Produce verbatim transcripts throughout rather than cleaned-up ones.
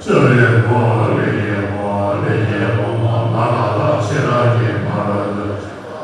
ལྕགས་རིའི་སྒོ་ལ་ལས་ཀྱི་སྒོ་ལ་ལས་ཀྱི་སྒོ་ལ་ལ་ལ་ཤེས་རབ་ཀྱི་ཕ་རོལ་ཏུ།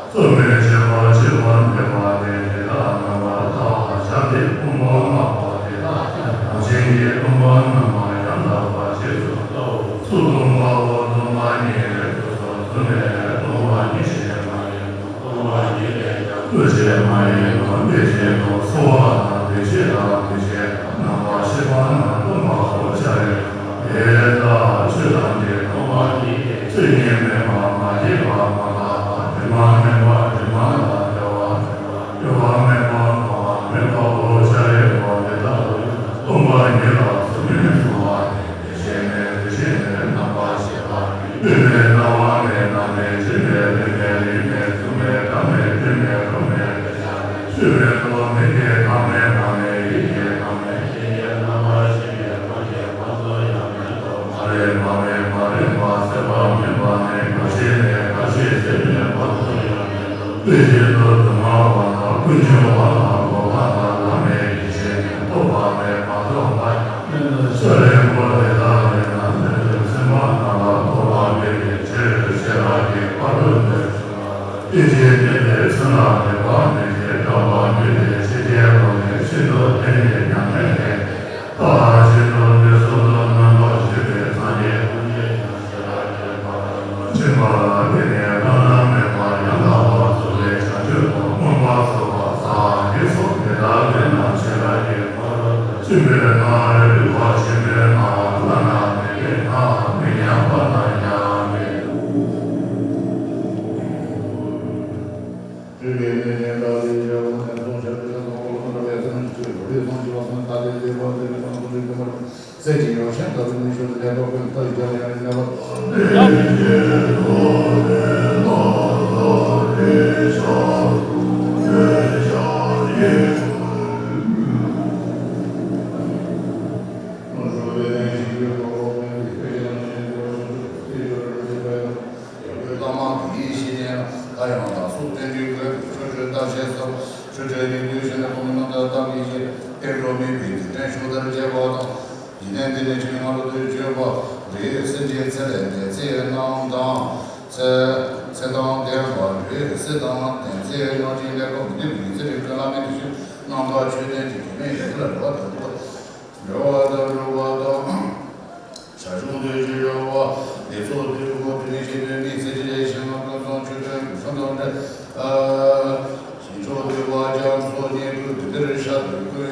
ཚུལ་ཁྲིམས་ཆེན་པོ་བྱེད་པར་འདོད་པ་དེས་འདི་དག་རྣམ་པར་ཐར་བར་བྱ་སྟེ། ཕུང་པོ་ལྔ་པོ་དེ་དག་ཀྱང་རང་བཞིན་གྱིས་སྟོང་པར་རྣམ་པར་ཡང་དག་པར་རྗེས་སུ་བལྟའོ། ཚུར་སྟོང་པའོ། སྟོང་པ་ཉིད་ལས་སྐུ་གསུངས། གཟུགས་མེད་སྟོང་པ་ཉིད་ཅེས་མ་ཡིན་ནོ། སྟོང་པ་ཉིད་ལས་ཀྱང་སྐུ་ཅེས་མ་ཡིན་ནོ། འདི་བཞིན་དུ་ཚོར་བ་དང་འདུ་ཤེས་དང་འདུ་བྱེད་དང་རྣམ་པར་ཤེས་པ་རྣམས་སྟོང་པའོ། ཤཱ་རིའི་དེ་ལྟར་ཆོས་ཐམས་ཅད་སྟོང་པ་ཉིད་དེ། ཆོས་ཉིད་མེད་པ། མ་སྐྱེས་པ། མ་འགགས་པ། དྲི་མ་མེད་པ། དྲི་མ་དང་བྲལ་བ། སྐྱེ་བ་མེད་པ། འགག་པ་མེད་པའོ། ཤཱ་རིའི་བུ་དེ་ལྟ་བུའི་སྟོང་པ་ཉིད་ལ་གཟུགས་མེད་ཚོར་བ་མེད། འདུ་ཤེས་མེད། འདུ་ཤེས་མེད། རྣམ་པར་ཤེས་པ་མེད། སྤྲོས་མེད། སྣང་བ་མེད། རྣམ་མེད། བྱེད་མེད། ལེན་མེད། ལེན་མེད། གཟུགས་མེད། སྒྲ་མེད། དྲི་མེད། རོ་མེད། ཆོས་མེད་དོ། མིག་གི་ཁམས་མེད། ངག་མེད། ཡིད་ཀྱི་ཁམས་མེད། ཡིད་ཀྱི་རྣམ་པར་ཤེས་པའི་ཁམས་ཀྱི་ཁམས་སུ་ཡང་མེད་དོ། མ་རིག་པ་མེད། མ་རིག་པ་སེལ་བ་མེད་པ་མེད། རྒ་ཤི་མེད། རྒ་ཤི་ཟད་མེད་པ་སུ་ཡང་མེད་དོ། དེ་བཞིན་དུ་སྡུག་བསྔལ་བ་དང་ཀུན་འབྱུང་བ་དང་འགོག་པ་དང་བླ་མེད་ཡེ་ཤེས་མེད། རྟོག་པ་མེད། མ་རྟོགས་པ་ཡང་མེད་དོ། ཤཱ་རིའི་བུ་དེ་ལྟ་བས་ན་ལྷ་དང་སེམས་དཔའ་རྣམས་ལ་མགོ་བ་འདེགས་པའི་ཕྱིར་ཤེས་རབ་ཀྱི་ཕ་རོལ་ཏུ་ཕྱིན་པ་སྟེ། ཇི་སྙེད་པའི་ཚེ་ན་འདོད་པ་མེད་དེ། སྐྲག་པ་མེད་དེ། ཤེས་བྱའི་སྒོ་ནས་ཤིན་ཏུ་བརྟན་ཏེ་མྱ་ངན་ལས་འདས། མཐར་ཕྱིན་དུ་དེ་གསུམ་དུ་རྣམ་པར་གཞིགས་པའི་སངས་རྒྱས་ཐམས་ཅད་ཀྱང་ཤེས་རབ་ཀྱི་ཕ་རོལ་ཏུ་ཕྱིན་པ་ལ་བརྟེན་ནས་བླ་ན་མེད་པ་ཡང་དག་པར་རྫོགས་པའི་བྱང་ཆུབ་ཏུ་མངོན་པར་རྫོགས་པར་སངས་རྒྱས་སོ། དེ་ལྟར་དེ་རྣམས་ཤེས་རབ་ཀྱི་ཕ་རོལ་ཏུ་ཕྱིན་པས་ན་རིག་པ་ཆེན་པོའི་སྣང་བ་བླ་ན་མེད་པའི་སྣང་བ་མི་མཉམ་པ་དང་མཉམ་པའི། སྤྲུལ་པའི་གནས་ཆེན་དག་ཅེས་བྱ་བ་ནས་གསུངས། ཤཱ་ར་དྭ་ལས་གསུངས་པ་ལ་གསོལ་བ་སྩལ་ལོ། རིགས་གསུམ་གྱི་བ་གསུམ་མཐའ་ཡས་པའི་བར་དུ་རིགས་གསུམ་གྱི་བ་གསུམ་གསལ་ཞིང་ཡོངས་ཤིང་དག་པའི་མིག་ཆུ་ལས་ལྷག་པའི་མཐའ་ཡས་ཀྱང་ཡང་མེད་པ། ཡང་སྒོས་བླ་མ་གི་ཡེ་ཤེས་ཅན། ད་ཡང་དག་སོགས་རྟེན་འབྲེལ་དགོས་པའི་ཆོ་འཕྲུལ་བརྟག་དཔྱད་སོགས་ཆོ་འཕྲུལ་གྱི་ལུས་ཞིག་ནས་ཕུང་པོའི་རྣམ་ཐར་བརྟག་པའི་ཕྱིར་བསྟན་འགྲོ་མིའི་བུའི་དུས་དྲན་ཞུ་ལྟར་བྱས་པ་དང་། འཇིག་རྟེན་འདི་ནས་ཆོས་མངོན་དུ་བརྗོད་པ་རེད། སེམས་ཅན་ཚེ་ལས་འདས་ཚེ་རྣམས་དང་། ཚེ་ཚེ་དང་ལྡན་པ་རེད། ཚེ་དང་ལྡན་ཚེ་སྔ་ཕྱིའི་ལས་སྐབས་མི་བདེ་བའི་ཚེ་རིང་ཁོན་བླ་མའི་དུས་ཆེན་རྣམ་དག་ཆོས་ལྡན་གྱི་དྲི་མེད་ཡིད་ལ་རེ་བ་དང་བསྟུན་པ། འགྲོ་བ་དང་འགྲོ་བ་དང་། ཞར་བྱུང་དུས་ཀྱི་འགྲོ་བ། ལས་ཚོགས་དུས་འཁོར་དུས་ནི་ཤེས་འདོད་མི་ཚེ་ཕྱི་ལས་ཞིང་ལ་ཀུན་བཟང་ཆོས་སྒྲོན་གྱི་ཚོགས་དང་འབྲེལ། ཞིང་མཆོག་འདུས་པ་རྒྱ་མཚོ་ཉེ་དུ་དུས་དེར་ཤར་དུས་ཀུན་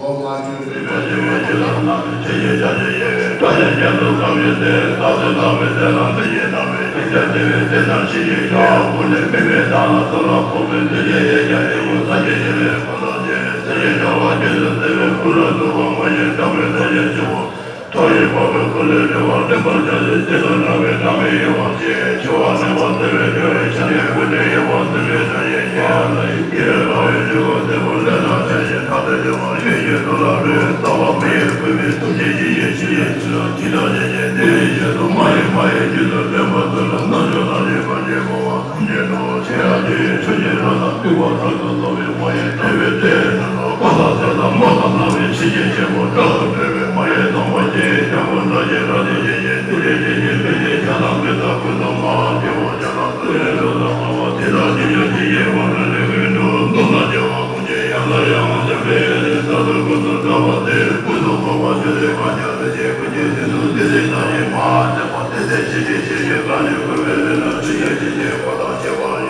སྒོ་ང་བཅུ་དུས་ཀྱི་ལོ་ཉི་མ་བཅུ་ལ་ནམ་ཕྱེད་ཀྱི་ཆ་ཅེས་ཡོད། ད་ཡང་རྒྱ་མཚོ་སྐམ་པའི་ཚེ་ལྟ་ཚེ་ལྟ་བའི་ཚེ་ལ་ཚེ་ཡི་ནམ་པའི་ཤིང་རྟ་བདེ་བའི་ཚེ་དང་ཤིང་གི་ཤ་བ་ཀུན་ལས་མི་མེད་དང་ལ་སོགས་ལ་ཕོག་པའི་ཚེ་ཡི་ཡེ་རྒྱ་ཡི་གོ་ས་ཀྱི་ཡེ་བའི་གོ་ས་ཅན། ཚེ་ཡི་བྱ་བ་རྒྱུན་དུ་སེལ་བའི་ཀུན་ལ་ཐུབ་པ་མ་ཡིན་དྲང་པོའི་ཚེ་ཡི་སྤྱི་བོ། མཐོ་རིས་འཕགས་པའི་སྐུ་ལས་གྲོལ་བ་ལེན་པར་བྱ་ཞིང་། རྗེས་སུ་འབྲང་བའི་དྲང་བའི་ཡེ་བ་ཞེས། འཆི་བ་ནད་པ་སེལ་བའི་བདེ་བའི་ཆ་ནས་ཀུན་ནས་ཡེ་བ་སེལ་བའི་སྒྲ་ཡིས་ཡེ་ལ་ཡི་གེ་ལ་བའི་ཆོས་ཀུན་སེལ་བ་ལས་ལ་ཆ་ཞིང་ཐ་དད་ཡེ་བ་ཡོད་ཀྱི་དུ་ལ་རེ་རྩ་བ་མི་ཡི་ཀུན་མི་སུམ་ཅན་ཡིད་ཀྱི་ཆོས་ཡིན་ཞིང་ཇི་ལྟ་ཞིག་ཅན་དེ་ཡི་རྗེས་སུ་མ་ཡི་མ་ཡི་རྗེས་སུ་ལེན་པ་དུ་ལ་རྣལ་འབྱོར་ལ་ལེན་པ་ཞེས་པ་བ། ཆོས་ཡང་ཆོས་ཡི་ཆོས་ཀྱི་རང་དང་དམིགས་པ་རང་དུ་རྟོགས་པའི་དབང་ཡིན། དེ་བས་དེ་ནི་ལ་པ་ལ་དེ་ལ་མ་དང་ན་བའི་ཕྱི་རྒྱལ་ཆེན་པོ་བཀྲ་ལ་སྤྲོད་པའི་མ་ཡི་དང་བ་ཅན་ཡང་པོ་འདྲ་ཞིང་ར་ཅན་ཞིག་ཅན་དེ་ལས་ཅན་ཅན་མི་ཅན་བྱ་དང་མི་དང་ཀུན་ཏུ་མ་དེ་བ་བྱ་དང་ཀུན་ལས་ལོ་དང་ལྔ་བ་དེ་དག་ཅི་ཡང་ཅི་ཡི་དབང་དུ་ལས་ཀུན་ཏུ་མདོར་ན་བྱ་བ་ཀུན་གྱི་ཡང་ལ་ཡང་འཇམ་པའི་ཡ་ལས་ས་དུ་ཀུན་ཏུ་འདྲ་བ་དེ་ཀུན་ཏུ་འཕགས་པ་ཆོས་ལས་གང་ཀྱང་མི་སྐྱེ་ཀུན་གྱི་དེ་ཚུལ་དེ་ལས་ན་ཡི་མ་དེ་བ་དེ་ལས་ཅི་ཡང་ཅི་ཡི་གང་ལས་ཀུན་མེད་ལས་ན་ཅི་ཡང་ཅི་ཡི་གོ་དང་ཆེ་བ།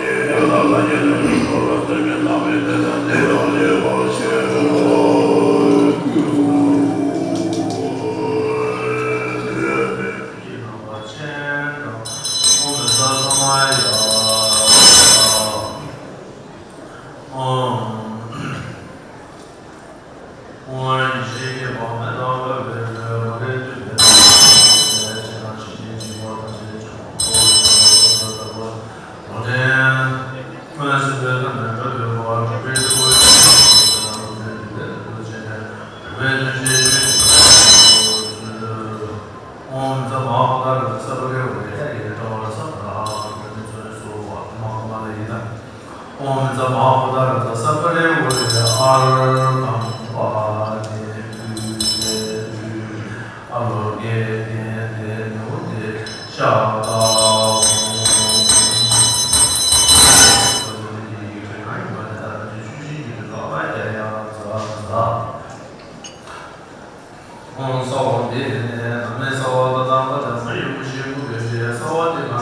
ཨོཾ། ཨོཾ། ཡེ་ཤེས་སྐྱེད་པ་མེ་ཏོག་དཀར་པོའི་ཚལ། མ་རིག་འཁྲུལ་པའི་དྭངས་པ་ཆེན་པོའི་ཚལ། ཇི་ལྟར་ཞིང་ཆེན་འཇིག་པ་ཐམས་ཅད་སྦྱངས་པ། ལུས་ངག་ཡིད་གསུམ་ལ་སྣང་བ་དག་པ། ལུས་འདྲེན། སེམས་ཅན་ཐམས་ཅད་འགྲོ་འདུལ་བ། གྲུབ་པའི་སྤྲུལ་སྐུ་ཡི་ཞིང་ཁམས་སུ་བདག་ལ་ཐུགས་རྗེ་ཆེན་པོས་གྲུབ་པའི་ཐུགས་རྗེ་ཆེན་པོས། ཨོཾ་ཛཿ་མ་ཧཱ་ཀཱུ་ཏ་རཱ་ཛ་སརྦ་རི་ཝཱ་རེ་ཏ་ཡེ་ཏྲཱ་བ་ར་ཙ་ན་ར་ཨ་ཏ་ནི་ཙོ་ནི་སྭཱ་ཧཱ། ཨ་ཏ་མ་ཧཱ་ཀཱུ་ཏ་རཱ་ཡེ་ཏ། ཨོཾ་ཛཿ་མ་ཧཱ་ཀཱུ་ཏ་རཱ་ཛ་སརྦ་རི་ཝཱ་རེ་ཏ། ཨརྒྷཾ་པཱ་ཎི་ཏུ་ཏེ་ཏུ། ཨ་ལོ་ཀེ་ཏེ་ཏེ་ནུ་ཏེ་ཤ་ཏ་ཧོ། ཨོཾ་སྭ་བྷཱ་ཝ་ཏི་ནི་ན་མེ་སྭ་བ་ཏ་ཏ་ཨ་ཏ་ཛ་ཡོ་ག་ཤི་མུ་ཁེ་ཏེ་སྭ་བ་ཏི་ཀ་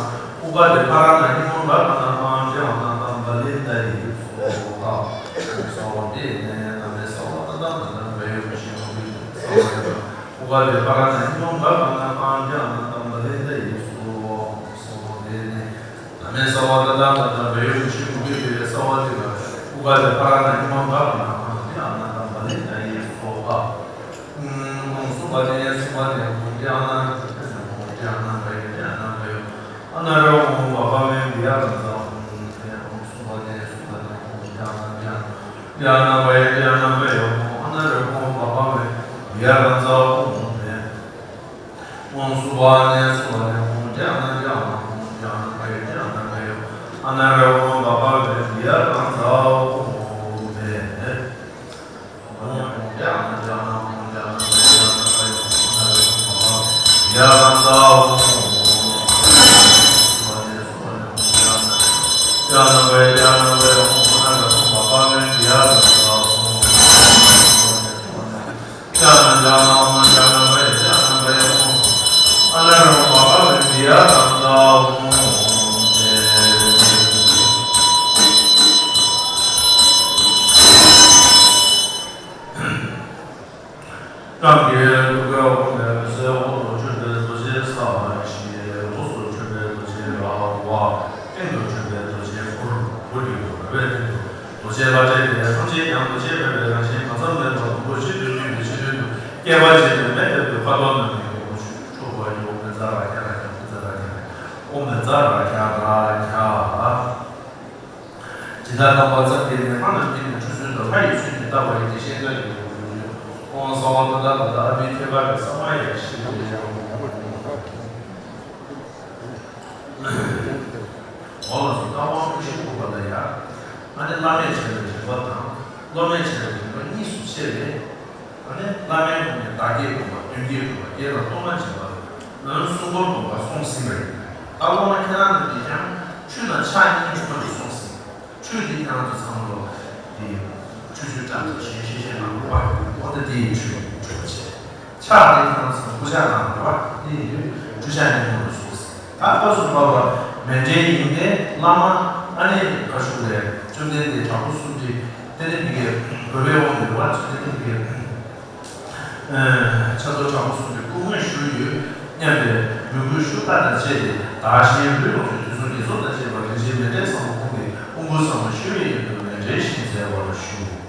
ཨུ་པ་དི་ཕ་ར་ན་ཧི་མ་ག་ག་ན་ཨ་ཏི་ཨ་ན་ཏམ་བ་ལི་ཏ་ཡེ་སྭཱ་ཧཱ། ཨོཾ་སྭ་བྷཱ་ཝ་ཏི་ནི་ན་མེ་སྭ་བ་ཏ་ཏ་ཨ་ཏ་ཛ་ཡོ་ག་ཤི་མུ་ཁེ་ཏེ་སྭ་བ་ཏི་ཀ་ཨུ་པ་དི་ཕ་ར་ན་ཧི་མ་ག་ག་ན་ཨ་ཏི་ཨ་ན་ཏམ་བ་ལི་ཏ་ཡེ་སྭཱ་ཧཱ། ཨོཾ་སྭ་བྷཱ་ཝ་ཏི་ནི་ན་མེ་སྭ་བ་ཏ་ཏ་ཨ་ཏ་ཛ་ཡོ་ག་ཤི་མུ་ཁེ་ཏེ་སྭ་བ་ཏི་ཀ་ཨུ་པ་དི་ཕ་ར་ན་ཧི་མ་ག་ག་ན་ཨ་ཏི་ཨ་ན་ཏམ་བ་ལི་ཏ་ཡེ་སྭཱ་ཧཱ། ཨོཾ་སུ་པ་ཏེ་སུ་པ་ཏེ་ཧཱུྃ་ཏེ་ཨ་ན་ཧཱུྃ་ཏེ་ཨ་ན་བ་ཡེ་ཏེ་ཨ་ན་བ་ཡོ། ཨ་ན་རོ་ཧཱུྃ་བ་བ་མེ་བི་ཡ་ར་ཛ་ཧཱུྃ་ཏེ། ཨོཾ་སུ་པ་ཏེ་སུ་པ་ཏེ་ཧཱུྃ་ཏེ་ཨ་ན་ཏེ་ཨ་ན་བ་ཡེ་ཏེ་ཨ་ན་བ་ཡོ། ཨ་ན་རོ་ཧཱུྃ་བ་བ་མེ་བི་ཡ་ར་ཛ་ཧཱུྃ་ཏེ། ཨོཾ་སུ་པ་ཏེ་སུ་པ་ཏེ་ཧཱུྃ་ཏེ་ཨ་ན་ཏེ་ཨ་ན་ཧཱུྃ་ཏེ་ཨ་ན་བ་ཡེ་ཏེ་ཨ་ན་བ་ཡོ། ཨ་ན་རོ་ཧཱུྃ་བ་བ་མེ་བི་ཡ་ར་ཛ་ཧཱུྃ་ཏེ། རང་གི་ཐུགས་ཀའི་དབུས་ནས་འོད་ཟེར་འོག་ཏུ་འཕྲོས་པས་རྡོ་རྗེ་ས་གཞི། འོག་ཏུ་འཕྲོས་པས་རྡོ་རྗེ་ར་བ། སྟེང་དུ་འཕྲོས་པས་རྡོ་རྗེ་ཕུར་བུ་རིལ་བུ། ར་བའི་སྟེང་དུ་རྡོ་རྗེ་ལྷ་བྲིས་ཏེ། ཐམས་ཅད་ཀྱང་རྡོ་རྗེ་འབེབས་པའི་རང་བཞིན་གང་འཚམ་མེད་པར་མང་པོ་ཆེ་བསྡུས་ཀྱི་ཆེ་བསྡུས་དུ་བསྐལ་པ་འཇིག་པའི་མེ་ལྟ་བུའི་ཁ་དོག་རྣམས་ཀྱི་དབུ་ཕྱུག་ཕྱོགས་པ་ཡི། ཨོཾ་བཛྲ་རཀྵ་རཀྵ་བཛྲ་རཀྵ། ཨོཾ་བཛྲ་རཀྵ་རཀྵ། ཇི་ལྟར་རྣམ་པར་འཚབ་ཀྱིས་ནི། ལྷ་རྣམས་ཀྱིས་ནི་ཁྲུས་གསོལ་དུ། ལྷ་ཡི་ཚུལ་གྱིས་བལྟ་བ་ཡི། དེ་བཞིན་བདག་གིས་ནི་ཁྲུས་གསོལ་ཞུ། ཨོཾ་སྭ་བ་ཏ་ཏ་ཨ་ཏ་ཨ་བྷི་ཐེ་ཝ་ག་ས་མ་ཡ་ཤི་ལེ། འོ་ལགས་སོ། རྟ་དབང་སྐུ་ཞབས་ཨུ་པ་དི་ཡ། ཨ་ནི་བླ་མས་བྱས་པའི་དྲན་པ་དང་། སློབ་མས་བྱས་པའི་དྲན་པ་གཉིས་སུ་ཕྱེ་བས། ཨ་ནི་བླ་མའི་ངོས་ནས་བདག་བསྐྱེད་སྒོམ་པ། མདུན་བསྐྱེད་སྒོམ་པ། བསྐྱེད་དང་གཏོར་མ་སྦྱིན་པ། ལན་གསུམ་པོར་སྒོམ་པ་སོང་ཟིན་པ་ཡིན། ད་སློབ་མ་ཁྱེད་རང་རྣམས་ཀྱིས་ཀྱང་ཆུ་དང་ཕྱག་གཉིས་ཁོ་ནས་སོང་ཟིན། ཆུ་དེ་ཁྱེད་རང་ཚོ་ཚང་མ་ལོ་དེ་ཆུ་ཆུ་བཀྲམ་ཚོ་གཞན་ཤེས་བཤད་གནང་དགོས་པ། འོ་ད་དེ་ཡི་ཆུ་ཆུ་བ་བྱས། ཕྱག་དེ་ཁྱེད་རང་ཚོ་སྐུ་ཕྱག་གནང་དགོས་པ། དེ་ཡི་ཆུ་ཕྱག་གཉིས་ཁོ་ནས་སོང་ཟིན། ད་སྐབས་སུ་བབ་པ་མཎྜལ་ཡིན་ཏེ། བླ་མ་ཨ་ནི་ཁ་ཤུག་ལས་བཅོམ་ལྡན་འདས་དྲག་པོ་གསུམ་གྱི་དེ་ནི་འདི་གའི་དགོས་པའི་དབང་གིས་རེད་བ། བཅོམ་ལྡན་འདས་འདི་གའི་ཕྱག་རྡོར་དྲག་པོ་གསུམ་གྱི་སྐུ་དངོས་བཞུགས་ཡོད་སྙམ་པའི་མོས་གུས་ཤུགས་དྲག་དང་བཅས་ཏེ། བདག་གཞན་ལུས་ལོངས་སྤྱོད་དུས་གསུམ་དགེ་ཚོགས་དང་བཅས་པ་རིན་ཆེན་མཎྜལ་ཚང་པ་ཀུན་གྱི་དབང་བསྐུར་ཟབ་མོ་ཞུ་བའི་ཡོན་དུ་མཎྜལ་བཞེས་མཛད་པར་ཞུ།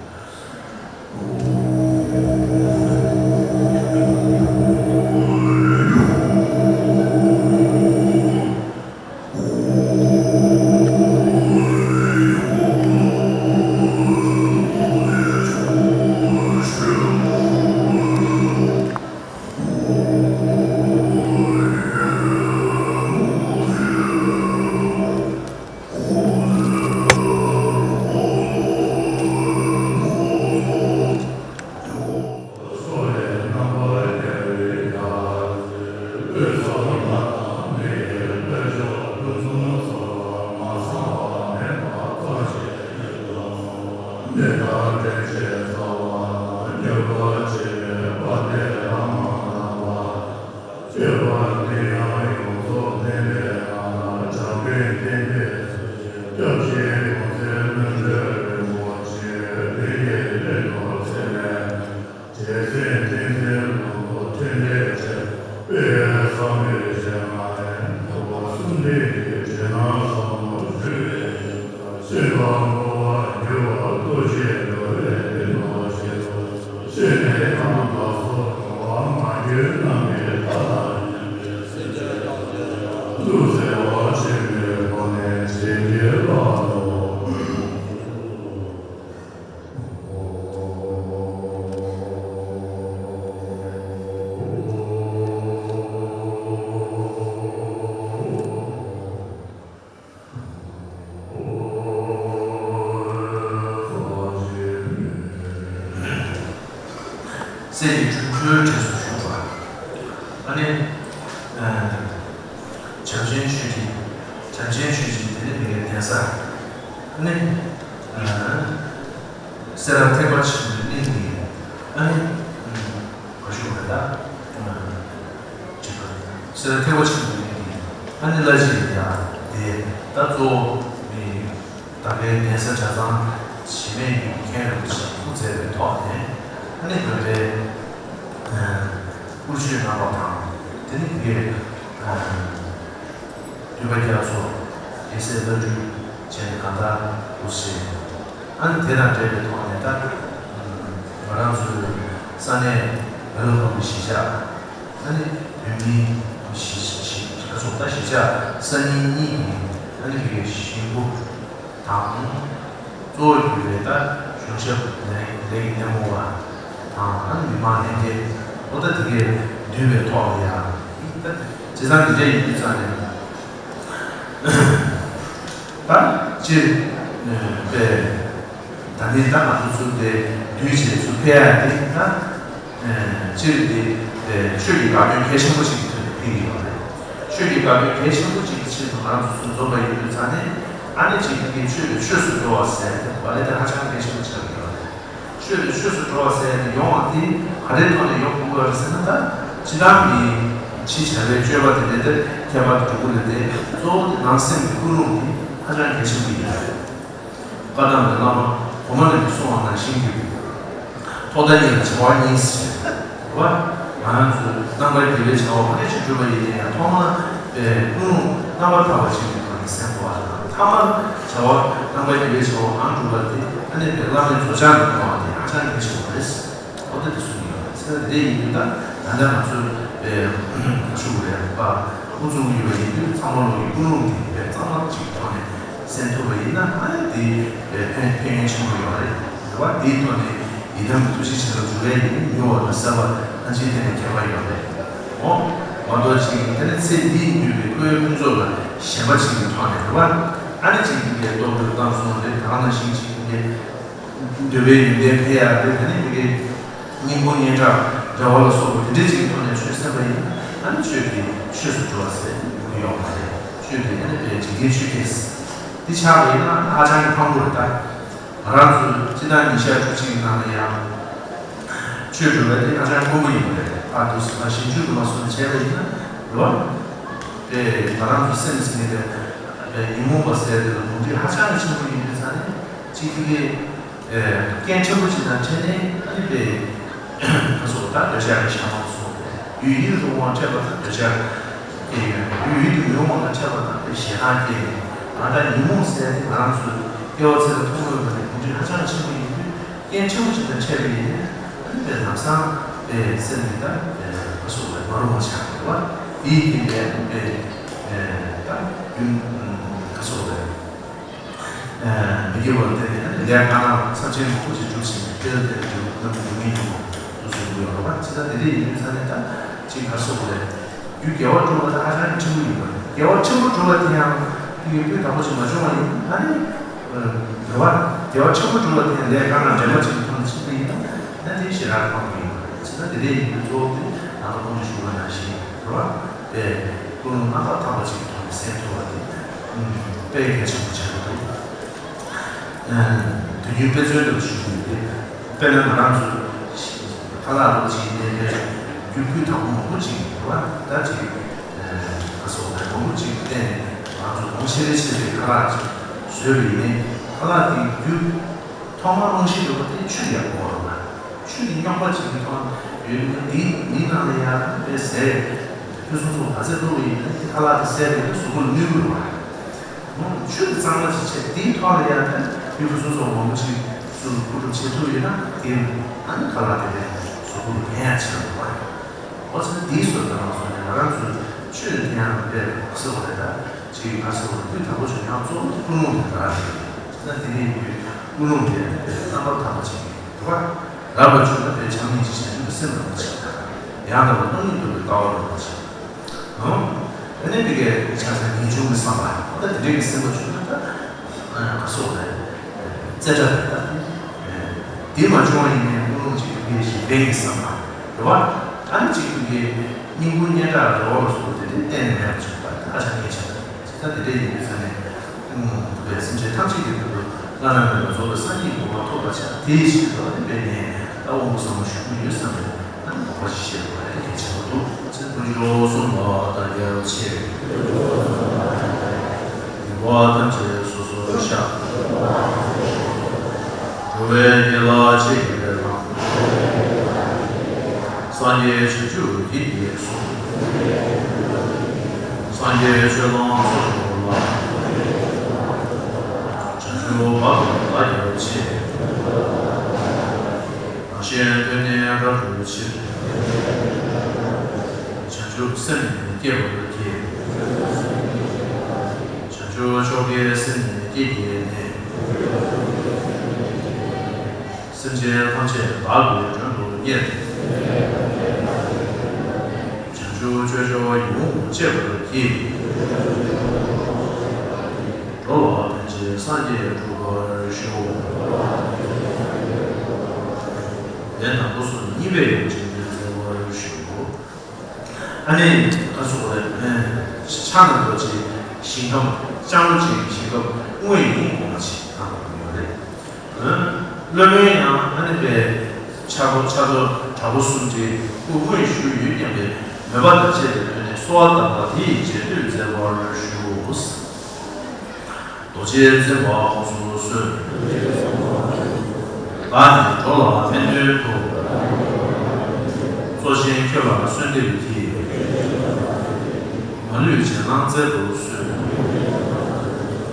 སྲས་ཀྱི་སྤྲུལ་སྐུའི་གྲས་སུ་བྱུང་བ། ཨ་ནི། ཨ། བྱམས་ཆེན་ཆོས་ཀྱི། བྱམས་ཆེན་ཆོས་ཀྱི་དེ་ནི་མི་གའི་གདན་ས། ཨ་ནི། ཨ། སེ་ར་ཐེག་པ་ཆེན་པོའི་གླིང་གི། ཨ་ནི། ཨ། ག་ཞུ་བ་ད། ཨ། སེ་ར་ཐེག་པ་ཆེན་པོའི་གླིང་གི། ཨ་ནི་བླ་སྤྱི་ཡ་དེ་ད་གཙོ་བོ་མི། ད་ལྟའི་གདན་ས་གྲྭ་ཚང་གཞི་མེད་ཀྱི་མཁན་རིན་པོ་ཆེ་སྐུ་མཛད་པའི་ཐོག་ནས། ཨ་ནི་བོད་པའི། ཨ། དབུ་ཆོས་རྣམ་པ་དང་། དེ་ནི་བོད་པའི། ཨ། འདུས་པ་རྒྱ་མཚོ། རྒྱལ་སྲས་བླ་སྤྲུལ་བྱས་ནས་གང་ལྟར་དབུ་ཆེ། ཨ་ནི་དེ་དང་འབྲེལ་བའི་ཐོག་ནས་ད། ང་རང་ཚོའི་ས་གནས་མེ་ལོ་ཕུག་གི་གཞིས་ཆགས། ཨ་ནི་བོད་མིའི་གཞིས་གཞིས་ཁ་ཚོགས་ད་གཞིས་ཆགས་སང་ཉིན་གཉིས་ཀྱི། ཨ་ནི་བོད་ཀྱི་གཞིས་འགོ་དང་། གཙོ་བོ་གྱུར་པའི་ད་གཞུང་ཞབས་ལས་ལས་ཀྱི་སྣེ་མོ་བ་དང་། ཨ་ནི་མི་མང་ལྷན་རྒྱས། འོ་ད་དེ་གས་འདུས་པའི་ཐོག་ལ་ཡང་ད་བྱས་ཙང་འདི་འདྲ་ཡིན་དུས་ཙང་ནས། ད་སྤྱིར། ཨ། པས། ད་ནི་ད་ང་ཚོ་ཚུར་དེ་འདུས་བྱས་ཚུར་ཕེབས་ཡ་དེ་ད། ཨ། སྤྱིར་དེ། ཨ། ཆོས་ཀྱི་བཀའ་བཀྱོན་གལ་ཆེན་པོ་ཞིག་གི་ཐོག་ནས་ཕེབས་ཀྱི་ཡོད་རེད། ཆོས་ཀྱི་བཀའ་བཀྱོན་གལ་ཆེན་པོ་ཞིག་གི་ཆེད་དུ་ང་ཚོ་ཚུར་འཛོམས་པ་ཡིན་དུས་ཙང་ནས། ཨ་ནི་གཅིག་གིས་ཆོས་དེ་ཆོས་སུ་འགྲོ་བ་ཟེར་དེ་བ་ལས་དེ་ཧ་ཅང་གལ་ཆེན་པོ་ཆགས་ཀྱི་ཡོད་རེད། ཆོས་དེ་ཆོས་སུ་འགྲོ་བ་ཟེར་དེ་ཡོང་བ་དེ་ག་རེའི་ཐོག་ནས་ཡོང་དགོས་པ་རེད་ཟེར་ན། ད་སྤྱིར་བཏང་གི་ཕྱི་བྱ་བའི་སྤྱོད་པ་དེ་ལས་དེ་ཁྱད་པར་དུ་འགྲོ་གི་རེད་དེ། གཙོ་བོ་དེ་ནང་སེམས་ཀྱི་ཀུན་སློང་དེ་ཧ་ཅང་གལ་ཆེན་པོ་ཡིན་པ་རེད། བཀའ་གདམས་པའི་བླ་མ་གོང་མ་རྣམས་ཀྱིས་གསུངས་པ་ནང་བཞིན་གྱི། ཐོག་མཐའ་གཉིས་ལ་བྱ་བ་གཉིས་ཟེར་བ། ང་རང་ཚོས་རྣམ་དཀར་དགེ་བའི་བྱ་བ་མང་ཆེ་ཞིག་བསྒྲུབས་པ་ཡིན་ན་ཡང་། ཐོག་མར་པའི་ཀུན་སློང་རྣམ་པར་དག་པ་ཅིག་གི་ཐོག་ནས་སེམས་གཏོང་བ་དང་། ཐ་མར་བྱ་བ་རྣམ་དཀར་དགེ་བའི་བྱ་བ་གང་བསྒྲུབས་པ་དེ། ཨ་ནི་པའི་བླ་མའི་མཛོད་འཆང་དུ་གཏོང་བ་དེ་ཧ་ཅང་གལ་ཆེན་པོ་རེད། འོ་ད་དེ་གསུངས་ཡོད་རེད། ཟེར་དེ་ཡིན་དུས་ད་ད་ལྟ་ང་ཚོས་པའི་ཞུ་དགོས་རེད་པ། ཁོང་ཚོ་ཡོད་པ་ཡིན་དུས་ཚང་མ་ལོག་གི་ཀུན་སློང་དེ་པའི་གཙང་མ་ཅིག་ཐོག་ནས་སེམས་ཐུབ་པ་ཡིན་ན། ཨ་ནི་དེ་ཕན་ཕན་ཡོན་ཆེན་པོ་ཡོད་རེད། རེད་བ། དེའི་ཐོག་ནས་ཡི་དམ་གྱི་ཐུགས་རྗེ་ཆེ་ལ་འཇུག་པའི་ཡིན་མི་འོག་ཏུ་གསལ་བ་ཐམས་ཅད་དེ་ནས་ཁྱད་པར་ཡོད་རེད། འོ། མ་གཏོགས་ཅིག་དེ་ནི་ཚེ་འདིའི་འདུས་པའི་ཀུན་ཡོད་ཀུན་རྫོབ་ལ་ཞེན་པ་ཅིག་གི་ཐོག་ནས། རེད་བ། ཨ་ནི་ཅིག་གིས་རྟོག་གེ་བཏང་སོང་རེད། ད་ག་ནང་བཞིན་ཅིག་གིས། འདོད་པའི་ཡོན་ཏན་འཕེལ་ཡག་དེ། དེ་ནི་མི་དགེ་སྙིང་པོ་སྙན་གྲགས་འབྲེལ་བ་ལ་སོགས་པ་དེ་འདྲའི་ཅིག་གི་ཐོག་ནས་ཆོས་སེམས་པ་ཡིན་ན། ཨ་ནི་ཆོས་དེ་ཆོས་སུ་འགྲོ་བ་ཟེར་ཡོང་གི་ཡོད་མ་རེད། ཆོས་དེ་ཨ་ནི་པའི་འཇིག་རྟེན་ཆོས་ཅན་འདི་ཆགས་པ་ཡིན་ན་ཧ་ཅང་གི་ཕངས་པོ་རེད། ད་ང་རང་ཚོ་སྤྱི་ཟླ་ཉི་ཤུ་རྩ་གཅིག་གི་ནང་ལ་ཡང་ཆོས་སྒྲུབ་པ་དེ་ཧ་ཅང་དཀོན་པོ་ཡིན་པ་རེད། ཨ། དུ་ཞིབ་འཇུག་དུ་མ་སོང་ནས་བྱས་པ་ཡིན་ན། རེད་བ། པས་ང་རང་ཚོ་སེམས་ཟིན་པའི་ཉོན་མོངས་པ་ཟེར་དེ་ལ་གོམས་འདྲིས་ཧ་ཅང་གི་ཆེན་པོ་ཡིན་དུས་ཙང་ནས། གཅིག་དེ་གའི་རྐྱེན་ཕྲན་བུ་ཅིག་དང་འཕྲད་ནས། ཨ་ནི་པའི་ཁ་སོགས་ད་འདོད་ཆགས་ཀྱི་ཤ་མང་སོགས། ཡུལ་ཡིད་དུ་འོང་བ་འཕྲད་པ་དང་འདོད་ཆགས་སྐྱེ་ཡོང་། ཡུལ་ཡིད་དུ་མི་འོང་བ་དང་འཕྲད་པ་དང་པའི་ཞེ་སྡང་སྐྱེ་ཡོང་། ད་ལྟ་ཉོན་མོངས་ཟེར་དེ་ང་རང་ཚོའི་སྐྱེ་བ་ཚེ་རབས་ཐུང་ངུའི་བར་ནས་གོམས་འདྲིས་ཧ་ཅང་ཆེན་པོ་ཡིན་དུས། རྐྱེན་ཕྲན་བུ་ཅིག་དང་འཕྲད་པ་ཡིན་ན། ཨ་ནི་པའི་ལམ་སང་པའི་སེམས་ཀྱི་ད་ཁ་སོགས་ལ་མ་རུངས་པ་ཆགས་པ་རེད་བ། དེའི་རྐྱེན་པས་ཨ་ནི་པའི་ད་རྒྱུན་ཁ་སོགས་ལ། མི་དགེ་བ་དེ་ནི་ལས་སྔ་ན་ཚབས་ཆེན་མང་པོ་ཞིག་བསྒྲུབས་ཟིན་པའི་དཔེར་ན་དེ་རྒྱུ་རྣམས་སྡུག་བསྔལ་ཆེན་པོ་དུ་སོང་གི་ཡོད་རེད་བ། ཇི་ལྟར་དེ་འདྲ་ཡིན་དུས་ཙང་ནས་ད་ཅིག་ག་སོགས་རེད། རྒྱུ་དགེ་བ་བསྒྲུབ་པ་དེ་ཧ་ཅང་གི་ཕྲན་བུ་ཡིན་པ་རེད། དགེ་བ་ཕྲན་བུ་བསྒྲུབ་པ་དེ་ཡང་དེ་གའི་སྤུས་དག་པོ་ཞིག་མ་བྱུང་བ་ཡིན་ན། ཨ་ནི་རེད་བ། དགེ་བ་ཕྲན་བུ་བསྒྲུབ་པ་དེ་ཡང་ལས་སྔ་ན་འདྲེན་པ་ཅིག་གི་ཐོག་ནས་ཕྱིན་པ་ཡིན་ན། ཨ་ནི་དེ་ཞེ་དྲག་ཕངས་པོ་ཡིན་པ་རེད། ཇི་ལྟར་དེ་འདྲ་ཡིན་དུས་གཙོ་བོ་དེ་ནང་པ་ཀུན་གྱི་ཞུ་བ་ནང་བཞིན་རེད་བ། པའི་ཀུན་སློང་རྣམ་པར་དག་པ་ཅིག་གི་ཐོག་ནས་སེམས་ཐུབ་པ་དེ་དཔེ་གལ་ཆེན་པོ་ཆགས་ཀྱི་འདུག་དུས་རྒྱུན་དཔེ་མཚོན་དུ་ཞུ་རྒྱུ་ཡོད་དེ། དཔེར་ན་ང་རང་ཚོ་ཁ་ལག་འདྲ་ཅིག་ལེན་པའི་རྒྱུ་སྤུས་དག་པོ་མང་པོ་ཅིག་ཡོད་པ། ད་ཅིག་ཁ་སོགས་ལ་མང་པོ་ཅིག་བསྟེན་ནས་ང་ཚོ་གོང་ཆེ་རེ་ཆེ་བའི་ཁ་ལག་ཅིག་བཟོས་པ་ཡིན་ནའི། ཁ་ལག་དེའི་རྒྱུ་ཐོག་མར་རྨང་གཞི་ཡོད་པ་དེ་ཆུ་ཡག་པོ་བར་མ། ཆུ་དེ་རྙོག་པ་ཅིག་གི་ཐོག་ཡོད་ན། དེའི་མི་ནང་ལ་ཡང་དཔེ་ཟས་ཕུན་སུམ་ཚོགས་ག་ཚད་བླུགས་པ་ཡིན་ན། དེ་ཁ་ལག་དེ་ཟས་དེ་གཟུགས་པོ་ལ་གནོད་ཀྱི་རེད་བ། ཆུ་དེ་གཙང་མ་ཅིག་བྱས། དེའི་ཐོག་ལ་ཡང་ད་ཕུན་སུམ་ཚོགས་མང་པོ་ཅིག་ཚུར་བཀོད་སྒྲིག་བྱེད་ཐུབ་ཡོད་ན། དེ་ཨ་ནི་ཁ་ལག་དེ་དེ་གཟུགས་པོ་ལ་ཕན་ཡག་ཆེ་བ་རེད་བ། འོ་ཙང་དེའི་བཟོ་ལྟ་བ་སོང་ནས་ང་རང་ཚོའི་ཆོས་དེ་ཡང་དཔེ་ག་སོགས་རེད། ད་ཅིག་ག་སོགས་རེད། སྤུས་དག་པོ་བྱུང་ཡང་གཙོ་བོ་དེ་ཀུན་སློང་དེ་རང་རེད། ད་དེ་ནས་ཡིན་དུས་ཀུན་སློང་དེ་རྣམ་པར་དག་པ་ཅིག་ཡིན་པ་རེད། རབ་ལ་བྱུང་ན་དཔེ་བྱམས་སྙིང་རྗེ་བྱང་ཆུབ་ཀྱི་སེམས་རབ་ཏུ་ཕྱིན། ཡང་དག་པར་སྣང་ཉིད་རྟོགས་པའི་དཀའ་བ་རབ་ཏུ་ཕྱིན། ཨ་ནི་དེ་གའི་ཆ་ཚང་ངེས་འབྱུང་གི་བསམ་པ། ད་དེ་འདྲའི་གི་སེམས་པ་བྱུང་ན་ད་ག་སོགས་རེད། རྩེ་གྲ་རེད། ད་དེ་མ་བྱུང་བ་ཡིན་ནའི་ཀུན་སློང་ཅིག་དེ་གའི་གཞན་ཕན་གྱི་བསམ་པ། རེད་བ། ཨ་ནི་གཅིག་གི་སྙིང་པོ་སྙན་གྲགས་རེད་བ་ལ་སོགས་དེ་འདྲའི་གཏན་ནས་མེད་པ་བྱུང་བ་ད་ཧ་ཅང་གལ་ཆེན་པོ་རེད། ད་དེ་འདྲའི་ཡིན་དུས་ཙང་ནས་ཐུབ་པའི་སེམས་ཅན་ཐམས་ཅད་ཀྱི་ཐུགས་ལ་བླ་ན་མེད་པ་རྫོགས་པའི་སངས་རྒྱས་ཀྱི་གོ་འཕང་ཐོབ་པར་བྱ། དེའི་ཕྱིར་དུ་ཨ་ནི་དཔེ་ནས་ད་དབང་པོ་ཟབ་མོ་ཞུ་གི་ཡོད་བསམ་པའི་ཨ་ནི་དགོངས་པ་ཞིག་བཞེས་དགོས་པ་ཨ་ནི་གལ་ཆེན་པོ་འདུག་ཚེ་ཐུགས་རྗེ་ཆེན་པོ་གསུམ་ལ་བདག་རྒྱལ་ཆེ། འདུས་པ་ཐམས་ཅད་སོ་སོར་བཤགས། འགྲོ་བའི་དགེ་ལ་རྗེས་བསྙེགས་པའི་ལམ། སངས་རྒྱས་བྱང་ཆུབ་ཀྱི་རྒྱལ་སོང་། སངས་རྒྱས་ཆོས་ལ་སོགས་པ་ལ། བྱང་ཆུབ་བར་དུ་བདག་རྒྱལ་ཆེ། རང་གཞན་དོན་གཉིས་རབ་བསྒྲུབ་ཕྱིར། བྱང་ཆུབ་སེམས་ནི་བསྐྱེད་པར་བགྱི། བྱང་ཆུབ་མཆོག་གི་སེམས་ནི་བསྐྱེད་བགྱིས་ནས། སེམས་ཅན་ཐམས་ཅད་བདག་གིས་མགྲོན་དུ་གཉེར། བྱང་ཆུབ་སྤྱོད་མཆོག་ཡིད་འོང་སྤྱད་པར་བགྱི། འགྲོ་བ་ཐམས་ཅད་སངས་རྒྱས་འགྲུབ་པར་ཤོག་ལན་དང་པོ་སོ་གཉིས་པའི་ཡང་ཅིག་ཏུ་མཛད་པར་ཞུ། ཨ་ནི་ཁ་སོགས་རེད། ཕྱག་ན་རྡོ་རྗེ་ཞིང་ཁམས་ལྕང་ལོ་ཅན་གྱི་ཞིང་ཁམས་དངོས་ཡིན་དགོངས་པ་ཞིག་གནང་དགོས་ཡོད་རེད། སློབ་དཔོན་ཡང་ཨ་ནི་པའི་ཕྱག་རྡོར་ཕྱག་རྡོར་དྲག་པོ་གསུམ་གྱི་སྐུ་དངོས་བཞུགས་ཡོད་སྙམ་པའི་མོས་པ་དང་བཅས་པའི་སྒོ་ནས་གསོལ་བ་བཏབ་པ་དེ་ཡི་རྗེས་ཟློས་མཛད་པར་ཞུ། རྡོ་རྗེ་འཛིན་པ་དབང་སོང་གསོལ། བདག་ནི་འགྲོ་ལ་ཕན་དོན་དུ། གཙོ་ཆེན་ཁྱོད་ལ་གསོལ་འདེབས་ཀྱིས། མ་ལུས་རྗེས་གནང་སྩལ་དུ་གསོལ།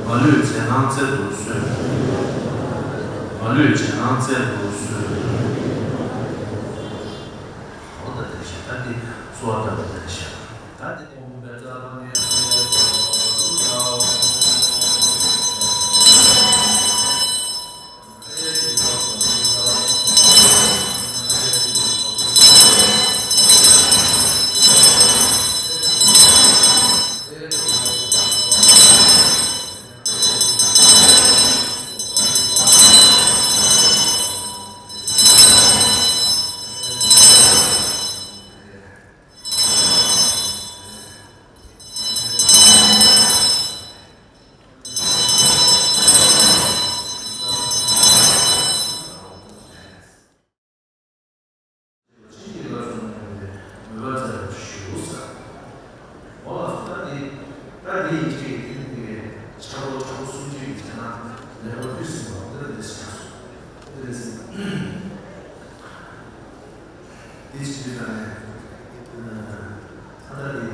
མ་ལུས་རྗེས་གནང་སྩལ་དུ་གསོལ། མ་ལུས་རྗེས་གནང་སྩལ་དུ་གསོལ། འོ་ད་དེ་བཞིན་ད་འདི་གསོལ་བ་བཏབ་པ་དེ་བཞིན། ད་དེ་ནས་འོང་བའི་རྩ་བ་ནས། དེ་བྱེད་དུས་ད་ནས། ད་ལྟ་དེ་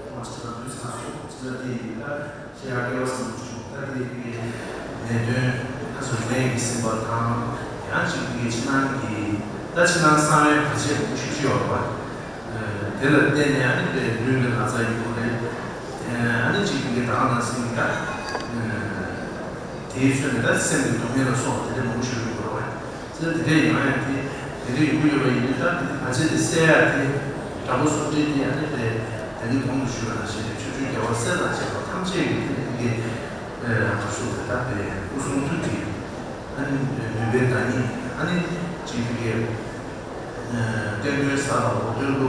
ཁོང་ཆ་ཚང་དུས་ཚང་སོ་ཆ་ཚང་དེ་ཡིན་ད་ཤེས་ཡག་སྐལ་བ་བཟང་པོ་བྱུང་ད་དེ་ཡི་ལས་དོན་ཁ་སོ་ལས་ཀྱི་ཟིན་པ་དང་ཡང་ཅིག་དེ་ཕྱི་ནང་གི་ད་ཕྱི་ནང་གསང་བའི་བར་ཆད་མང་པོ་ཞིག་ཡོད་པ། དེ་ལ་བརྟེན་ནས་ཨ་ནི་པའི་ལུས་ལ་ན་ཚ་ཡོང་གི་རེད། ཨ་ནི་ཅིག་དེ་ད་ནང་སེམས་ཀྱི་ད་དེའི་ཚོད་ནས་ད་སེམས་ཀྱི་སྡུག་བསྔལ་ལ་སོགས་དེ་འདྲ་མང་པོ་ཞིག་ཡོང་གི་རེད་བ། ཟེར་དེ་འདྲ་ཡོང་ཡ་དེ་དེ་འདྲ་ཡོང་གི་ཡོད་པ་ཡིན་ན་ད་དེ་བར་ཆད་དེ་སེལ་ཡ་དེ་དྲག་པོ་གསུམ་འདྲེན་དེ་ཡང་དེ་དེ་ད་གིན་གོང་དུ་ཞུས་པ་ནང་བཞིན་དེ་ཆོ་འཕྲུལ་རྒྱལ་བ་སྲས་དང་བཅས་པ་ཐམས་ཅད་ཀྱི་དེ་ནི་དེ་གའི་ཨ་སུ་དེ་ད་དེ་སྐུ་གསུང་ཐུགས་ཀྱི་ཨ་ནི་ནུས་པའི་བདག་ཉིད་ཨ་ནི་ཅིག་དེ་གའི་བསྟན་དོན་གསལ་བ་འོ་དོན་བསླུ་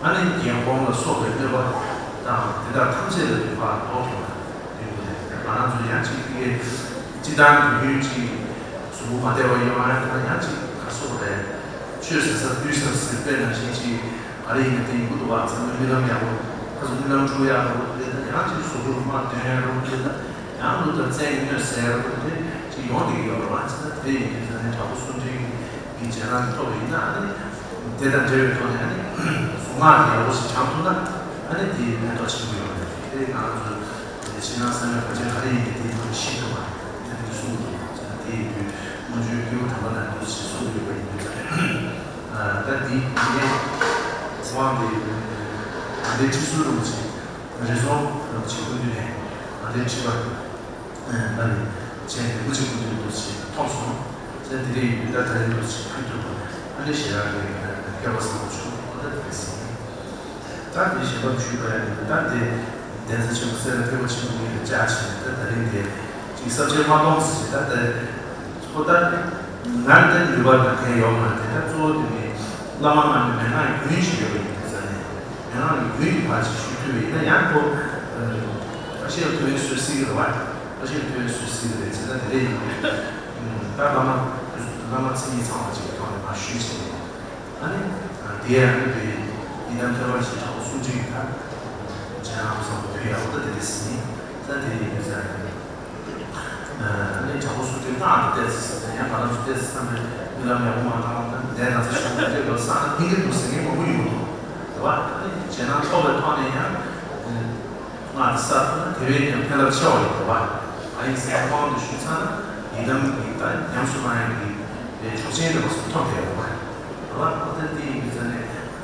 ཨ་ནི་རྒྱལ་འགོང་ལ་སོགས་པའི་གནོད་པ་དང་དེ་དག་ཐམས་ཅད་ལ་ནི་ཕར་ལྡོག་ཐུབ་པ། ཡོད་པ་རེད། ང་རང་ཚོ་ཡང་ཅིག་དེ་སྤྱི་བཏང་དུས་རྒྱུན་ཅིག་གཟུགས་པོ་མ་བདེ་བ་ཡོང་ཡང་ད་ཡང་ཅིག་ག་སོགས་རེད། ཆོས་ཟེར་ས་དུས་ཟེར་ཟེར་པའི་ནང་བཞིན་ཅིག་ག་རེ་ཡིན་ན་དེ་ཡིན་དགོས་འདུག་བ་ཚང་མ་རྨི་ལམ་ཡག་པོ་ཁ་སོ་རྨི་ལམ་འཁྲུག་ཡག་པོ་རེད། ད་ཡང་ཅིག་གཟུགས་པོ་མ་བདེ་ཡག་པོ་རེད། ད་ཡང་ལུས་དང་རྩལ་གྱི་གནོད་ཟེར་ཡག་པོ་རེད། ཅིག་ཡོང་བསྡད་ཀྱི་ཡོད་རེད་བ། ཅི་ད་དེ་ཡིན་དུས་ད་ནི་དྲག་པོ་གསུམ་འདྲེན་གྱི་རྗེས་གནང་གི་ཐོག་ལ་ཡིན་ན་ཨ་ནི་དེ་དང་འབྲེལ་བའི་ཐོག་ནས་ཨ་ནི་གཟུངས་སྔགས་དེ་ཡག་པོ་ཞིག་བགྲང་ཐུབ་ན་ཨ་ནི་དེ་ཕན་ཐོགས་ཆེན་པོ་ཡོད་རེད། དེ་ང་ཚོ་ཕྱི་ནང་གསང་བའི་བར་ཆད་ག་རེ་ཡིན་མིན་དེ་ཚོ་ཤེས་ཐུབ་པ་དེ་འདྲ་གསུངས་འདུག་དེ་ཡིན་དུས་སྔོན་བྱོན་སྐྱེས་བུ་དམ་པ་རྣམས་འདུག་ཅེས་གསུངས་ཡོད་པ་ཡིན་དུས་ཙང་ད་འདི་ངས་དབང་དེ་ང་འདྲའི་ཁྲི་ཟུར་རིན་པོ་ཆེ་རི་རྫོང་རིན་པོ་ཆེ་སྐུ་མདུན་ནས་ང་འདྲའི་ཁྲི་པ་ད་ནི་བྱས་ནས་སྐུ་མཁྱེན་སྐུ་མདུན་འདུག་ཅེས་ཐོབ་སོང་། ཙང་དེ་འདྲ་ཡིན་དུས་ད་ད་རིང་འདུག་ཅེས་ཕུལ་ཐུབ་པ་ཨ་ནི་ཞེ་དྲག་གི་སྐལ་བ་བཟང་པོ་བྱུང་ཨ་ད་དེ་རེད་ཟེར། ད་འདི་ཞལ་པར་ཞུས་པ་ཡིན་ད་འདི་གདན་ས་ཆེན་པོ་སེ་ར་ཐེག་པ་ཆེན་པོ་གཉིས་ལ་བཅར་བྱས་ད་ད་རིང་འདི་ཅིག་གསར་བརྗེ་མ་གཏོང་ཟེར་ད་ད་ཁོ་ད་ང་ད་ནུས་པ་ད་གང་ཡོད་མ་རེད། ད་གཙོ་བོ་དེ་ནི་ བླ་མ་སྔགས་མའི་མན་ངག་རྒྱུན་ཞིག་ཡོད་པ་ཡིན་པའི་ས་ནས། མན་ངག་གི་རྒྱུན་གྱི་བར་ཅིག་ཞུ་ཐུབ་པ་ཡིན་ན་ཡང་ཁོ། ཨ་ཤེས་ལ་ཐུབ་པའི་སྲོལ་སྲིད་ཀྱི་རེད་བ། ཨ་ཤེས་ལ་ཐུབ་པའི་སྲོལ་སྲིད་ཀྱི་རེད་ཟེར་ན་དེ་འདྲ་ཡིན། ད་བླ་མ། བླ་མ་མཚན་ཉིད་ཚང་བ་ཅིག་གི་ཐོག་ནས་མར་ཞུས་བྱས་ནས། ཨ་ནི། དེ་ཡང་དེ་ཡི་དམ་ཐོས་པ་ཞེས་བྱ་བ་སུམ་ཅུ་ཡི་ཐབས། བྱས་ན་བསམ་པ་ཕུལ་ཡག་པོ་ད་དེ་འདྲ་ཟིན། ད་དེ་ཡིན་པའི་ས་ནས། ཨ་ནི་བྱ་ཕོ་སུ་དེ་སྔགས་དེ་བལྟས་ཚེ་ཡང་ང་རང་ཚོ་བལྟས་ཚེ་བསམ་པའི་རྨི་ལམ་ཡག་པོ་མ་བཏང་བ་དང་ལས་ན་ཚ་ཤོར་བའི་ལོ་སང་ཕིང་གི་འདུག་ཟེར་མཁན་མང་པོ་ཡོང་འདུག་རེད་བ། ཨ་ནི་རྗེས་ནང་ཐོབ་པའི་ཐོག་ནས་ཡང་སྔགས་དེ་གསར་ཐུབ་ན་དེ་བས་ཀྱང་ཕན་རླབས་ཆེ་བ་ཡོད་རེད་བ། ཨ་ཡིན་ཟེར་དབང་དུ་ཞུས་ཚར་ན་ཡི་དམ་གྱི་ད་ཉམས་སུ་བླང་ཡག་གི་ཆོག་མཆན་དེ་མ་སོང་ཐོབ་བསྡད་ཡོད་རེད་བ། རེད་བ། ཨ་ནི་དེ་ཡིན་པའི་ཚེ་ནས།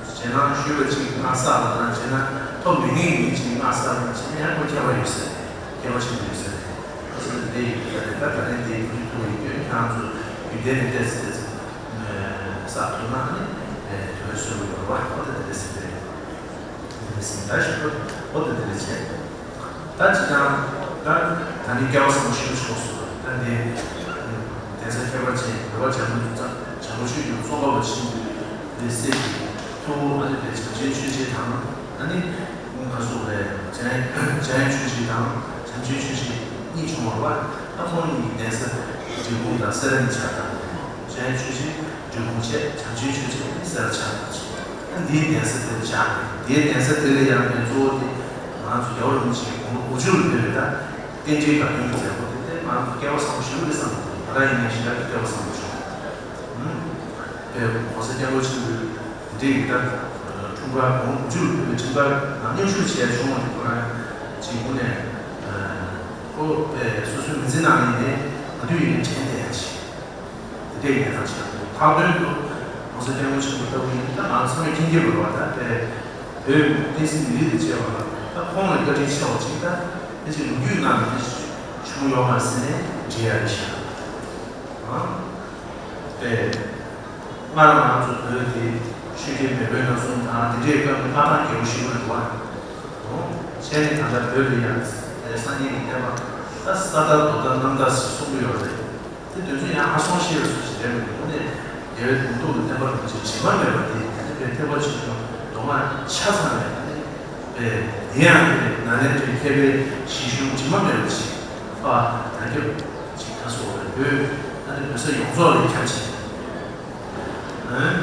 རྗེས་གནང་ཞུས་པ་གཅིག་སྔགས་བསགས་པ་དང་རྗེས་གནང་ཐོབ་མེད་མཁན་གྱི་མི་གཅིག་སྔགས་བསགས་པ་གཅིག་ཡང་ཁོ་ཁྱད་པར་ཡོད་ཟེར། ཁྱད་པར་ཆེན་པོ་ཡོད་ཟེར། ཁོ་ཚོ་འདི་འདྲ་ཡིན་པ་རེད། ད་ད་རེས་འདི་བུ་ཐུག་ཡིན་དུས་ཁྱེད་རང་ཚོ་ཡུལ་དེ་ནས་བལྟས་ཚེ་བལྟས་ཚེ་བསགས་ཐུབ་ན་ནི་དུ་བའི་སྲོལ་ཡོད་རེད་བ། ཁོ་ད་འདི་འདྲ་ཟེར་རེད། འདི་འདྲ་ཟེར་ད་ཞུ་ཁོ་ད་འདི་འདྲ་བྱས། ད་ཅི་ལྟར་ད་ད་ནི་སྐལ་བ་བཟང་པོ་ཞིག་བྱུང་སོང་། ད་འདི་གདན་ས་ཁྱད་པར་ཅན་བོད་པ་བྱམས་པ་བྱམས་པ་ཆོས་ཀྱི་ཙོང་ཁ་པ་ཆེན་པོའི་སྲས་ཀྱི་ཐུ་བོ་ཨ་ནི་དེ་བྱམས་ཆེན་ཆོས་རྗེ་དང་ཨ་ནི་ཁ་སོག་རེད། འཇམ་དབྱངས་ཆོས་རྗེ་དང་བྱམས་ཆེན་ཆོས་རྗེ་གཉིས་བྱུང་བ་རེད་བ། ད་ཁོང་གཉིས་ཀྱི་གདན་ས་འབྲས་སྤུངས་དང་སེ་ར་ནས་ཆགས་དང་། འཇམ་དབྱངས་ཆོས་རྗེ་འབྲས་སྤུངས་བྱས། བྱམས་ཆེན་ཆོས་རྗེ་ནི་སེ་ར་ཆགས་དང་། འདིའི་གདན་ས་དེར་བཞག་ནས་འདིའི་གདན་ས་དེ་ལ་ཡང་ནས་གཙོ་བོ་དེ་ང་ཚོ་རྒྱལ་བ་རིན་པོ་ཆེའི་དགུང་ལོ་དགུ་བཅུ་ལ་ཕེབས་པའི་ད་རྟེན་འབྲེལ་དགའ་སྟོན་གྱི་མཛད་སྒོ་དེ་དེ་ང་ཚོ་སྐལ་བ་བཟང་པོ་ཞིག་རེད་བསམ་གྱི་འདུག་ང་རང་ཡིན་ནའི་ཞེ་དྲག་གི་སྐལ་བ་བཟང་པོ་བྱུང་། ཨུམ། དཔེ་གོང་ས་སྐྱབས་མགོན་ཆེན་པོའི་འདི་ཡི་ད་འཁྲུངས་སྐར་དགུང་ལོ་དགུ་བཅུ་ལ་ཕེབས་པའི་འཁྲུངས་སྐར་ནང་མཉམ་ཞུགས་བྱས་བྱུང་བ་དེ་ཁོ་རང་ཅིག་དངོས་གནས་ཁོ་དཔེ་སོ་སོའི་མི་ཚེ་ནང་ཡིན་ནའི་ག་དུས་ཡིན་ནའི་དྲན་བསྡད་ཡག་ཅིག་དེ་འདྲའི་ཉེན་ཚབས་ཆེན་པོ་ཐག་དོན་དུ་༸གོང་ས་༸སྐྱབས་མགོན་ཆེན་པོ་ལྟ་བུ་ཡིན་ན་ད་ང་ཚང་མས་མཁྱེན་གྱི་རེད་བ། ད་དཔེ་བོད་བསྟན་སྲིད་མི་རིགས་དང་བཅས་པ་ལ་ད་ཁོང་ལ་བཀའ་དྲིན་ཆེ་བ་ཅིག་ད་ཕལ་ཆེར་ལོ་རྒྱུས་ནང་ལ་དེ་བྱུང་ཡོད་མ་རེད་ཟེར་ནས་འགྲེལ་ཡ་རེད་ཤག་ཨང་། དཔེ་སྔར་ང་ཚོ་བོད་དེ་ཆོས་རྒྱལ་མེས་དབོན་རྣམ་གསུམ་དང་དེ་འདྲའི་སྐབས་ལ་མངའ་ཐང་རྒྱལ་པོ་ཞིག་རེད་བ། ཨང་། བྱས་ནས་ད་ལྟ་བོད་ལ་ཡང་སངས་རྒྱས་ཀྱི་བསྟན་པ་ད་ས་དར་རྡོ་དར་གནམ་དར་ཟེར་གསུང་གི་ཡོད་རེད། དེ་དོན་ཚུལ་ཡང་ཧ་སོང་ཤེས་པའི་སུ་ཞིག་རེད་མི་འདུག་ནས་རྒྱལ་བའི་དགོངས་རྟོགས་ཀྱི་བསྟན་པ་རིན་པོ་ཆེ་དྲི་མ་མེད་པ་དེ་དེ་ནི་བའི་ཐེག་པ་ཆེ་ཆུང་མདོ་སྔགས་ཆ་ཚང་བའི་དེ་ནི་བའི་དེ་ཡང་དེ་ནི་ནཱ་ལེནྡྲའི་མཁས་པའི་བཞེད་གཞུང་དྲི་མ་མེད་པ་ཞིག་ཨ་ད་སྐྱབས་ཅིག་ཁ་སོགས་པའི་བོད་ཨ་ནི་བོད་ས་ཡོངས་རྫོགས་ལ་ཁྱབ་ཅིང་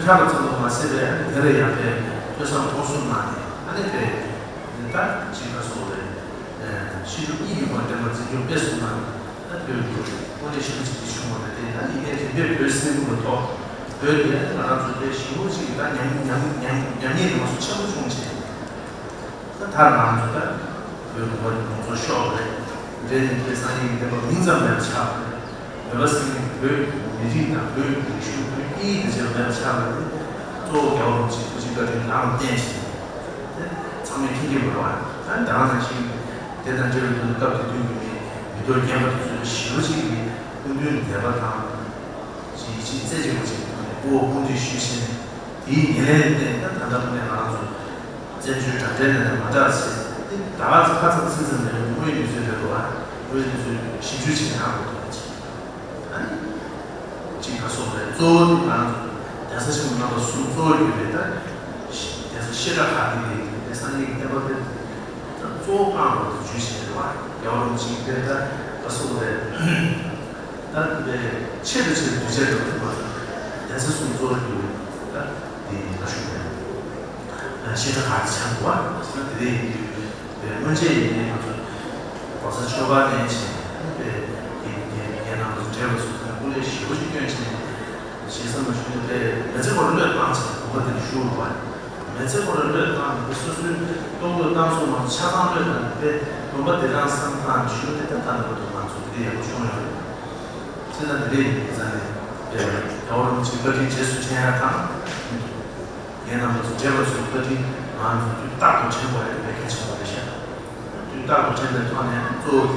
ཁྱབ་པ་ཙམ་དུ་མ་ཟད་པའི་ཨ་ནི་དེ་ལ་ཡང་བའི་ཐོས་བསམ་སྒོམ་གསུམ་གནང་ནས་ཨ་ནི་བའི་ད་ཅིག་ཁ་སོགས་པའི་ཤེས་སྒྲུབ་གཉིས་ཀྱི་སྒོ་ནས་བསྟན་པ་འཛིན་སྐྱོང་སྤེལ་གསུམ་གནང་། ད་བོད་ཀྱི་དངོས་གནས་ཞི་བ་ཅིག་ཏུ་བྱུང་བ་རེད་དེ། ད་ཡིན་ནའི་རིམ་པས་བོད་སིལ་བུ་ལ་ཐོག་བོད་དེ་ང་རང་ཚོ་དཔེ་ཞི་བོ་ཅིག་གི་ད་ཉམས་ཉམས་ཉམས་ཉམས་ཉེས་མང་སུ་ཆེན་པོ་བྱུང་རྗེས། ད་ད་ང་རང་ཚོ་ད་བོད་ལུང་པ་ལུང་ཚོ་ཤོག་རེད། འདྲེ་ནི་དཔེ་སངས་རྒྱས་ཀྱི་བསྟན་པ་མིང་ཙམ་མེད་པ་ཆགས་རེད། བོད་པ་ཟེར་མཁན་བོད་མི་རིགས་དང་བོད་རིག་གཞུང་བོད་སྐད་ཡིག་དེ་ཚོ་མེད་པ་ཆགས་པ་རེད། གཙོ་བོ་རྒྱལ་བ་རིན་པོ་ཆེ་ཐུགས་རྗེ་བཀའ་དྲིན་རང་ལ་བརྟེན་བྱས་ཏེ་ཚང་མས་མཁྱེན་གྱི་ཡོད་རེད་བ། ད་ད་ག་ནང་བཞིན་དེ་དང་འབྲེལ་བའི་ཐོག་ནས་སྐབས་དེ་དུས་ཀྱི་མི་མི་ཐོག་རྒན་པ་དེ་ཚོས་ཞི་བ་ཅིག་གི་སྐུ་མདུན་དད་པ་དང་ཅིག་ཅིག་རྩེ་གཅིག་པ་ཅིག་ཐོག་ནས་སྐུ་འོ་སྐུ་མདུན་ཞུས་བྱས་ནས་དེའི་ཉེར་ལེན་ལ་བརྟེན་ད་ད་ལྟ་དངོས་གནས་ང་རང་ཚོ་བཙན་བྱོལ་དྲ་རྒྱ་ནས་མ་གྲགས་ཚེ་དེ་ད་ག་ཚོད་ཁ་ཚ་ཚིག་ཚ་མེད་པའི་དངོས་ཡོད་གནས་ཚུལ་རེད་འདུག་བ། དངོས་ཡོད་གནས་ཚུལ་ཞིབ་འཇུག་བྱེད་ཡག་གི་ཐོག་ནས་ཅིག་ཨ་ནི། གཅིག་ཁ་སོགས་རེད། གཙོ་བོ་དེ་ང་རང་ཚོ་གདན་ས་ཆེན་པོ་རྣམ་པ་གསུམ་གཙོ་བོ་ཡོད་པའི་ད་གདན་ས་བཤད་གྲྭ་ཁག་དེ་ལས་དེ་སངས་རྒྱས་ཀྱི་བསྟན་པ་དེ་ད་གཙོ་བོ་བསྐང་རོགས་དེ་ཇུས་བྱས་རེད་བ། རྒྱལ་བ་རིན་པོ་ཆེ་གི་དཔེ་ད་ཁ་སོགས་རེད། ད་དེ་ཆེད་དུ་ཆེད་དུ་དུས་ཆེད་དུ་ཐུབ་པ་གདན་ས་གསུམ་གཙོ་བོ་ཡོད་པའི་ད་དེ་ལ་ཞུགས་རེད། བཤད་གྲྭ་ཁག་དེ་ཆགས་འདུག་བ། དེ་ལས་ཡིན་དུས། པའི་སྔོན་ཆད་ཡིན་ནའི་ང་ཚོ་༸གོང་ས་མཆོག་ག་ནས་བྱས་པའི་རྒན་རྒན་རྒན་རྒན་རྣམ་པ་ཚོ་བགྲེས་པ་ཚོ་ཚང་མ་སྐུ་ལས་ཞེ་པོ་ཅིག་བསྐྱོན་བྱས་ནས་ཞེ་ས་མ་ཞུ་ནས་པའི་མི་ཚེ་ཁོ་རང་བློས་བཏང་བྱས་དགོན་པ་དེ་ལ་བཞུགས་རུ་བ། མི་ཚེ་ཁོ་རང་བློས་བཏང་ནས་སོ་སོའི་ལྟོ་གོས་གཏམ་གསུམ་མ་ཆ་ཚང་བློས་བཏང་ནས་པའི་དགོན་པ་དེ་རང་བསམ་བཏང་ནས་བཞུགས་ནས་ད་ལྟ་བར་དུ་ང་ཚོ་དེ་འདྲ་ཡག་པོ་བྱུང་ཡོད་རེད། བྱས་ཙང་དེ་འདྲ་ཡིན་པའི་ས་ནས་པའི་རྒྱལ་བ་རིན་པོ་ཆེའི་བཀའ་དྲིན་རྗེས་སུ་དྲན་ཡག་དང་། རྒན་རྣམ་པ་ཚོ་བགྲེས་པ་ཚོའི་བཀའ་དྲིན་ང་ཚོ་དུས་རྟག་ཏུ་དྲན་དགོས་ཡ་དེ་གལ་ཆེན་པོ་རེད་ཤག་དུས་རྟག་ཏུ་དྲན་པའི་ཐོག་ནས་གཙོ་བོ་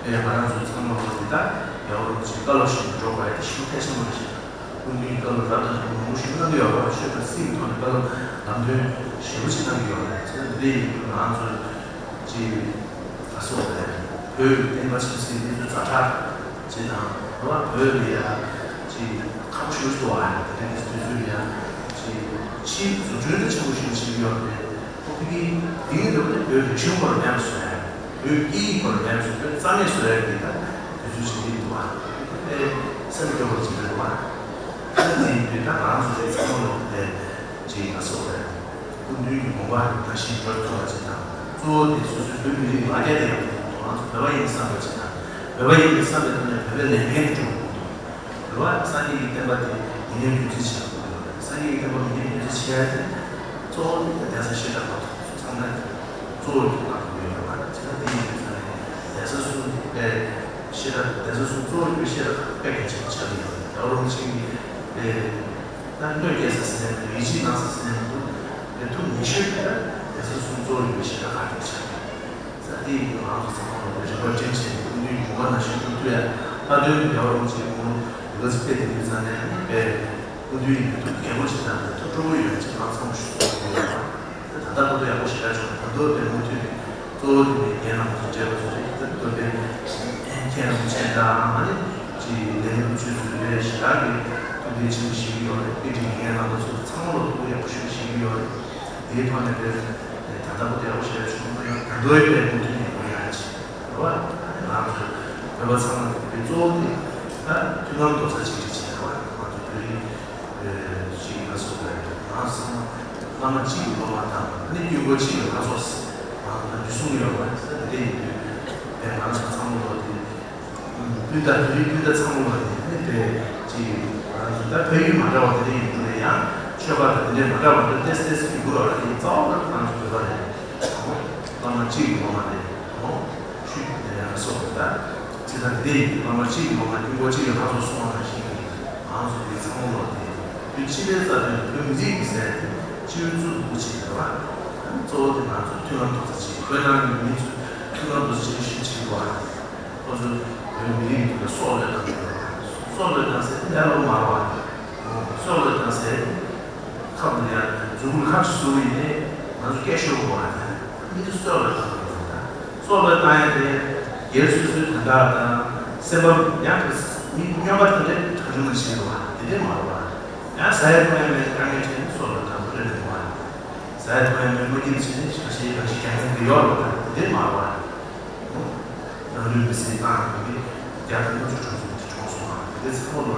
དེ་ང་རང་ཚོ་ཚང་མ་ལོ་འདི་ལྟར་རྒྱལ་བ་རིན་པོ་ཆེའི་བཀའ་སློབ་ཞིག་འགྲོ་དགོས་ཡ་དེ་ཞེ་པོ་གལ་ཆེན་པོ་རེད་ཤག་སྐུ་མདུན་གྱི་བཀའ་སློབ་རབ་དང་རིམ་པ་མང་པོ་ཞིག་གནང་གི་ཡོད་རེད། ཆོས་དང་སྲིད་ཀྱི་ཐོག་ནས་བཀའ་སློབ་ལམ་སྟོན་ཞེ་པོ་ཅིག་གནང་གི་ཡོད་རེད། བྱས་ཙང་འདི་ཡིན་དུས་ང་ཚོ་ཅིག་ད་སོགས་རེད། བོད་ཀྱི་བསྟན་པ་ཆབ་སྲིད་གནས་ཚུལ་ཛ་དྲག་ཅིག་དང་བོད་ལ་ཡ་ཅིག་ཁག་པོ་ཞེ་པོ་ཅིག་འདུག་ཨ། དེ་རིང་གི་དུས་ཚོད་ལ་ཡ། ཕྱིའི་བཟོ་སྐྲུན་དེ་ཆེན་པོ་ཞིག་བྱེད་ཀྱི་ཡོད་རེད། ཁོ་ཕ་གིའི་དེང་རབས་ཀྱི་བོད་རིག་གཞུང་སྐོར་ལ་ལན་གསོ་ཡ། བོད་སྐད་ཡིག་སྐོར་ལ་ལན་གསོ། བོད་རྩ་མེད་བཟོ་ཡ་གི་ད་དུས་ཚོད་བྱེད་ཀྱི་འདུག་བ། དེ་སེམས་སྐྱོ་བོ་བྱེད་ཀྱི་འདུག་བ། ད་དེ་ཡིན་དུས་ད་ང་རང་ཚོ་རེ་ཚང་མ་ལོག་དེ་ཅིག་ང་སོགས་རེད། སྐུ་མདུན་གྱི་དགོངས་པ་ད་ཞིག་འགྲོ་ཐུབ་པ་ཅིག་དང་། གཙོ་བོ་དེ་སོ་སོའི་བོད་མི་རིགས་ལ་རྒྱ་དེ་ཡང་ང་ཚོ་བོད་པ་ཡིན་བསམ་པ་ཅིག་དང་། བོད་པ་ཡིན་པའི་བསམ་པའི་ཐོག་ནས་བོད་པའི་ལས་འགན་དེ་སྒྲུབ་དགོས་འདུག་རེད་བ། སངས་རྒྱས་ཀྱི་བསྟན་པ་དེ་ཡིན་ནའི་རྒྱུན་འཛིན་བྱེད་དགོས་ཡོད་རེད། སངས་རྒྱས་ཀྱི་བསྟན་པ་ཡིན་ནའི་རྒྱུན་འཛིན་བྱེད་ཡ་དེ་གཙོ་བོ་དེ་གདན་ས་བཤད་གྲྭ་ཁག་ཚང་མ་གཙོ་བོ་གི་ཁག་ཏུ་ཡོད་རེད་བ། བྱས་ན་དེ་ཡིན་དུས་ཙང་ནས་གདན་ས་གསུམ་དེ་དཔེ་བཤད་གྲྭ་གདན་ས་གསུམ་གཙོ་བོ་གི་བཤད་གྲྭ་ཁག་དཔེ་གལ་ཆེན་པོ་ཆགས་ཀྱི་ཡོད་རེད། རྒྱལ་བ་རིན་པོ་ཆེ་གིས་དཔེ་ད་གནོད་སྐྱེལ་ས་ཟེར་ནས་ཡིད་ཆེས་གནང་ས་ཟེར་ནས་མི་འདུག་དེ་ཐུགས་ཉེ་ཤོས་དེ་གདན་ས་གསུམ་གཙོ་བོ་གི་བཤད་གྲྭ་ཁག་དེ་ཆགས་ཀྱི་ཡོད་རེད། ས་དེ་ཡིན་དུས་ང་ཚོ་ཚང་མ་ལ་རེ་བ་བསྐྲུན་བྱས་ནས་སྐུ་མདུན་གྱི་དགོངས་པ་ནང་བཞིན་སྒྲུབ་ཐུབ་ཡ། ལྷག་དོན་དུ་རྒྱལ་བ་རིན་པོ་ཆེའི་དགུང་ལོ་དགུ་བཅུ་ཕེབས་དེ་དུས་ཙང་ནས་ཨ་ནི་དཔེ་སྐུ་མདུན་ཡིན་ཐུགས་རྒྱལ་པོ་ཞིག་དང་དེ་ཐུགས་སྤྲོ་པོ་ཡོད་ཅེས་ང་ཚང་མ་ཞུ་གསུངས་ཡོད་པ། ད་ལྟ་ཁོ་ཚོ་ཡག་པོ་ཞེ་དྲག་བྱུང་། ད་དུང་དཔེ་མུ་མཐུད་ནས་གཙོ་བོ་དེ་ནི་རྒན་རིན་པོ་ཆེ་བགྲེས་པ་ཚོ་རེད། ད་དུང་དཔེ་མཁན་རིན་པོ་ཆེ་དང་ཨ་ནི་ཅིག་ལས་རིམ་ཆུ་ཚོད་དཔེ་ཞེ་དྲག་གི་ཐུགས་འགན་ཆེན་པོ་བཞེས་ཀྱི་ཡོད་རེད། དཔེ་ཁྲིད་རྒན་རྣམ་པ་ཚོ་ཚང་མ་ལ་ཐུགས་ཡག་པོ་ཞེ་པོ་བཞེས་ཀྱི་ཡོད་རེད། དེའི་ཐོག་ནས་དཔེ་ད་ལྟ་བུ་དེ་ཡག་པོ་ཞེ་དྲག་བྱུང་ན་ཡང་ད་དུང་དཔེ་མུ་མཐུད་ནས་ཡོང་ཡག་ཅིག་རེད་བ། ང་ཚོ་བོད་པ་ཚང་མ་གི་གཙོ་བོ་དེ་ད་མཐུན་ལམ་རྡོག་རྩ་གཅིག་སྒྲིལ་བྱེད་པ་རེད་བ། ང་ཚོ་བོད་རིགས་ཞིག་ལ་སོགས་པའི་ང་ཚང་མ་བླ་མ་གཅིག་གི་སློབ་མ་དང་ཨ་ནི་དཀྱུས་འཁོར་གཅིག་གི་ལྷ་ཚོགས་ང་ཚོ་ལ་འདི་གསུང་གི་ཡོད་པ་ས་དེ་འདྲ་ཡིན་དུས་དེ་ང་ཚོ་ཚང་མ་ལོ་དེ་སྤུན་ཟླ་བོད་རིགས་སྤུན་ཟླ་ཚང་མ་ལོ་དེ་ཨ་ནི་དེ་ཅིག་ང་ཚོ་ད་བོད་ཡུལ་མ་འདྲ་བ་དེ་འདྲ་ཡིན་དུས་ཡང་ཆོས་པ་དང་དེ་འདྲ་མ་འདྲ་བ་འདྲ་ཏེ་སྟེ་སི་ཡུ་གུར་བ་དེ་རྩ་བ་ལ་ང་ཚོ་བོད་པ་རེད། བླ་མ་གཅིག་གི་སློབ་མ་རེད། ཆོས་ཀྱི་དེ་ཡང་སོགས་རེད། ད་ཅི་ལྟར་འདི་ཡིན་དུས་བླ་མ་གཅིག་གི་སློབ་མ་དཀྱུས་འཁོར་གཅིག་གི་ལྷ་ཚོགས་གསུང་བ་ནང་བཞིན་ང་ཚོ་འདི་ཚང་མ་ལོ་དེ་བོད་སྤྱི་པའི་རྩ་དོན་བོད་མི་རིགས་ཀྱི་ཟེར་དེ་སྤྱི་པའི་གཙུག་ལག་ཆེན་རེད་བ། གཙོ་བོ་དེ་ང་ཚོ་མཐུན་ལམ་རྡོག་རྩ་གཅིག་བོད་ནང་གི་མི་ཚོས་མཐུན་ལམ་རྡོག་རྩ་གཅིག་ཞིག་བྱེད་དགོས་བ། ཁོ་ཚོ་བོད་མི་རིགས་ཀྱི་སྲོག་བློས་བཏང་དགོས་བ། སྲོག་བློས་བཏང་ཟེར་དེ་ལས་སླ་པོ་མ་རེད་བ། སྲོག་བློས་བཏང་ཟེར། ཁ་བུ་ཡ་མཛུ་གུ་ཁ་ཅིག་བཟོ་གི་ཡིན་ནའི་ང་ཚོ་སྐད་ཤོར་གི་མ་རེད། མི་ཚོ་སྲོག་བློས་བཏང་གི་ཡོད་རེད། སྲོག་བློས་བཏང་ཡ་དེ་སྒེར་སོ་སོའི་དོན་དག་དང་སེམས་པ་ཡང་དེ་མི་སྨྱོན་པ་དེ་འདྲའི་གྲངས་ཉུང་ཞིག་རེད་བ། དེ་འདྲའི་མ་རེད་བ། ཡང་ཟ་ཡ་འཐུང་ཡ་མེད་དཀའ་ངལ་འཕྲད་ནས་སྲོག་བློས་བཏང་དགོས་རེད་མ་རེད། ཟ་ཡ་འཐུང་ཡ་མེད་མ་སྐྱིད་བྱས་ནས་ཞག་ཤས་ཁ་ཤས་རྒྱག་མཁན་དེ་ཡོད་རེད་བ། དེ་འདྲའི་མ་རེད་བ། རང་ལུས་མེར་སྲེག་བཏང་ཡོད་པའི་བརྒྱ་དང་ལྔ་བཅུ་གྲངས་ཚོད་ཅིག་གྲོངས་སོང་བ། དེ་ཚང་མ་ལོ་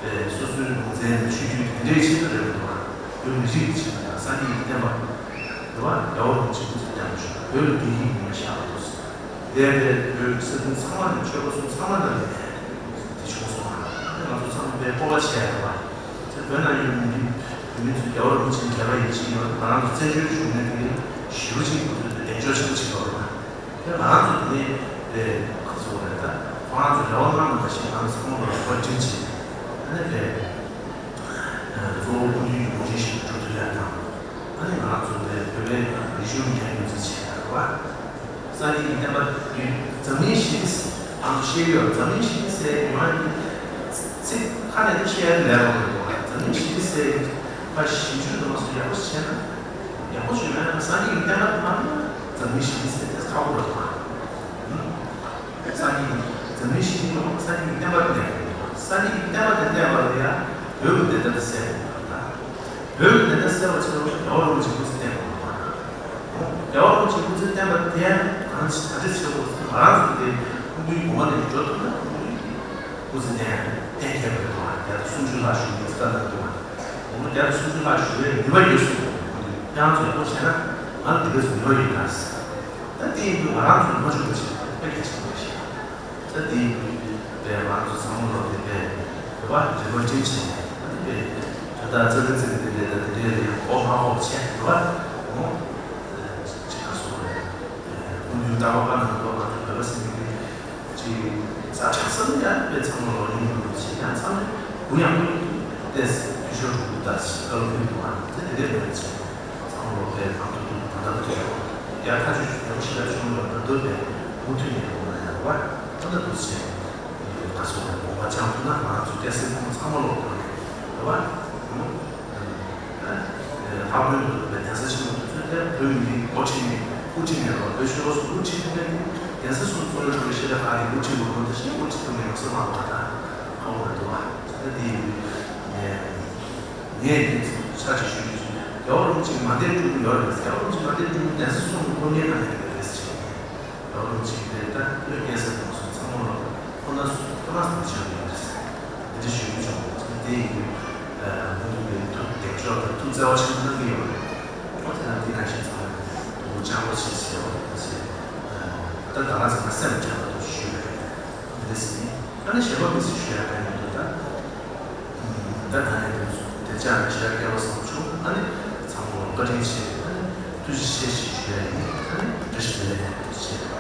དེ་སོ་སོའི་ལུང་ཚན་དང་ཆོས་བརྒྱུད་དེ་འདྲའི་ཆེད་དུ་རེད་མི་འདུག་བ། བོད་མི་རིགས་ཀྱི་ཆེད་དུ་དང་སངས་རྒྱས་ཀྱི་བསྟན་པ་རེད་བ། རྒྱལ་བ་རིན་པོ་ཆེ་སྐུ་ཚེ་བརྟན་པར་ཤོག་བོད་ལ་བདེ་སྐྱིད་ཀྱི་མེ་ཤར་བ་དང་། དེ་ལས་བོད་ས་ཁུལ་ཚང་མ་ནས་ཆོས་པ་ཚོ་ཚང་མ་ལ་དེ་བྱུང་སོང་བ། ང་ཚོ་ཚང་མ་དཔེ་སྤོབས་པ་བྱས་ཡོད་བ། བོད་ནང་ཡོད་མི་རིགས་བོད་མི་ཚོས་རྒྱལ་བ་རིན་པོ་ཆེ་ལ་དད་པ་ཡིད་ཆེས་ཡོད། ང་རང་ཚོ་བཙན་བྱོལ་བཞུགས་མཁན་དེ་ཞེ་པོ་ཅིག་ཁོ་ཚོས་དེ་གདེང་འཇོག་ཆེན་པོ་བྱེད་ཀྱི་ཡོད་རེད་བ། དེ་ང་རང་ཚོ་དེ་ནས་དཔེ་ཁ་ཚུགས་རེད། ད་ཁོ་རང་ཚོ་རེ་བ་གནང་བ་ནང་བཞིན་ང་ཚོ་ཚང་མ་ལ་རེ་བ་བསྐྲུན་བྱས། ཨ་ནི་དཔེ་གཙོ་བོ་སྐུ་མདུན་གྱི་དགོངས་གཞི་བཞིན་དུ་འགྲོ་ཐུབ་ཡ་དང་། ཨ་ནི་ང་རང་ཚོ་དེ་བོད་པའི་རིག་གཞུང་འགན་ཡོད་ཚུལ་བྱས་རེད་བ། སངས་རྒྱས་ཀྱི་བསྟན་པ་འདི་འཛམ་གླིང་ཞི་བདེ། ང་ཚོ་ཤེས་ཀྱི་ཡོད། འཛམ་གླིང་ཞི་བདེ་ཟེར་ཡོང་ཡ་གི་ཚིག་ཁ་ནས་ད་བཤད་ཡ་ལས་རོགས་མི་འདུག་བ། འཛམ་གླིང་ཞི་བདེ་ཟེར་ཡ་ཕར་ཞིབ་འཇུག་དུ་མ་སོང་ཡག་པོ་བྱས་ན་ཡག་པོ་བྱུང་ཡོད་ན། སངས་རྒྱས་ཀྱི་བསྟན་པ་དེ་མ་ནི་འཛམ་གླིང་ཞི་བདེ་ཟེར་དེ་ཁག་པོ་རེད་བ། སངས་རྒྱས་ཀྱི་འཛམ་གླིང་ཞི་བདེ་ཡོང་བ་སངས་རྒྱས་ཀྱི་བསྟན་པ་དེ་ལས་རེད། སངས་རྒྱས་ཀྱི་བསྟན་པ་དེ་གནས་པ་ལ་ཡ་བོད་ཀྱི་བདེན་མཐའ་དེ་གསལ་དགོས་པ་དང་། བོད་ཀྱི་བདེན་མཐའ་གསལ་བ་ཆེན་པོ་རྒྱལ་བ་རིན་པོ་ཆེ་སྐུ་ཚེ་བརྟན་པ་དང་། རྒྱལ་བ་རིན་པོ་ཆེ་སྐུ་ཚེ་བརྟན་པ་དེ་ཡང་གང་ཞིག་ག་འདྲ་བྱེད་དགོས་ཟེར་ན། ང་རང་ཚོ་དེ་སྐུ་མདུན་གོང་མ་ནས་འགྲོ་ཐུབ་ན་སྐུ་མདུན་སྐུ་ཚེ་བརྟན་བརྟན་མཁས་པ་རེད་བ། བརྒྱ་དང་སུམ་ཅུ་ལྷག་བཞུགས་མི་ཚོ་ལྟ་ན་འདུག་བ། འོ་ན་བརྒྱ་དང་སུམ་ཅུ་ལྷག་བཞུགས་པའི་ནུས་པ་ཡོད་སྲིད་དགོས། སྐུ་མདུན་ཁྱེད་རང་ཚོ་ཡག་པོ་བྱས་ན་ང་ལ་འདི་ག་ཚོད་ནུས་པ་ཡོད་ད་ཟེར། ད་དེ་ཡིན་དུས་ང་རང་ཚོ་མ་བཅུག་པ་བྱས་ན་དཔེ་གལ་ཆེན་པོ་རེད་ཤག་ད་དེ་ཡིན་དུས་དཔེ་ང་ཚོ་ཚང་མ་ལོ་དེ་དཔེ་རེ་བ་རེ་བ་ཅན་བྱས་ནས། ད་དེ་དཔེ་ད་ལྟ་ཙག་གི་ཙིག་གི་དེ་འདྲས་ད་དེ་འདྲས་ལ་ཡང་གོ་མ་གོ་བྱས་རེ་བ་འོ་ཅི་ག་སོགས་རེད། སྐུ་མདུན་ལྟ་བ་པ་ནང་ལོ་ང་ཚོ་བོད་པ་ཟེར་མཁན་ཅིག་ཛ་དྲག་ས་ནི་ཡང་དཔེ་ཚང་མ་ལོ་ཡིན་དུས་བྱས་ཡང་ཚང་མས་གུ་ཡངས་པོ་ཡིན་དུས་ཏེས་འཐུས་ཤོར་འགྲོ་གི་ད་ཞིག་བཀའ་སློབ་ཕེབས་འདུག་ཨ། ཙི་དེ་འདྲས་མེད་ཅིག་ཚང་མ་ལོ་དཔེ་གང་ཐུབ་ཐུབ་ད་ལྟ་བུ་ཡོད་ཡ། ཁ་ཆུ་ཆུ་ཡོང་ཞིག་ལ་བྱུང་ཡོད་ད་འདོད་པས་མུ་མཐུད་ནས་ཡོང་ན་ཡང་བ་ད་ལྟ་འདུག་ཅེས་ད་སོ་ནས་དགོངས་པ་བཅངས་ཐུབ་ན་ང་ཚོ་སྐྱ་སེར་ཕོ་མོ་ཚང་མ་ལོ་དོན་རེད་བ། ལྷག་དོན་དུ་བོད་པའི་གདན་ས་ཆེན་པོ་དེ་ཚོས་དེ་བོད་མི་རིགས་འགོ་ཁྲིད་ནས་དབུ་ཁྲིད་ནས་རོགས་བོད་ཆོས་ལུགས་དབུ་ཁྲིད་ཐུབ་མཁན་དེ་གདན་ས་གསུམ་གཙོ་བོའི་དབུ་ཁྲིད་ལ་ག་རེ་དབུ་ཁྲིད་དགོས་མོ་དེ་ཤེས་དབུ་ཁྲིད་ཐུབ་མཁན་ཡོང་ས་མ་རེད་བ། ད་ཧ་གོ་རེད་འདུག་བ། ད་དེ་ཡིན་དུས་ངས་དེ་ ཆ་ཅིག་ཞུ་རྒྱུ་ཅིག་རྒྱལ་བ་རིན་པོ་ཆེ་མ་འདས་སྤྲུལ་སྐུ་ཡོད་རེད། རྒྱལ་བ་རིན་པོ་ཆེ་མ་འདས་སྤྲུལ་སྐུ་གདན་ས་གསུམ་དུ་སློབ་གཉེར་གནང་ཡོད་རེད་ཟེར་བྱས། རྒྱལ་བ་རིན་པོ་ཆེ་གིས་དེ་ལྟར་བློས་བཀལ་ས་དང་སོང་ཚང་མ་ལ་ཁོ་ན་ཁོ་ན་སུ་ཆགས་ཡོད་རེད། དེ་འདྲ་ཞུ་རྒྱུ་བྱུང་། དེ་ཡིན་དུས་ཁོང་ཚོ་གིས་ཐུགས་གདེང་འཇོག་དང་ཐུགས་བརྩེ་བ་ཆེན་པོ་གནང་གི་ཡོད་རེད། ཨོ་དེ་ན་དེ་ནང་བཞིན་ཚང་མས་དོ་སྣང་ཆེན་པོ་བྱེད་ཟེར་བ་དེ་ཚོ་ད་ད་ལྟ་ཚང་མ་སེམས་ཁྲལ་བ་དུ་ཞུས་པ་རེད། འདི་ཟིན། ཨ་ནི་གཞན་པ་མི་ཟིན་ཞུ་ཡ་གང་ཡོད་འདུག་ད། ད་ད་ནས་དེ་ཚོ་དེ་ཅག་ནས་ཞུ་ཡ་སྐལ་བ་བཟང་བྱུང་། ཨ་ནི་ཚང་མ་བཀའ་དྲིན་ཆེ། ཨ་ནི་ཐུགས་རྗེ་ཆེ་ཞེས་ཞུ་ཡ་ཡིན། ཨ་ནི་བཀྲ་ཤིས་བདེ་ལེགས། ཐུགས་རྗེ་ཆེ།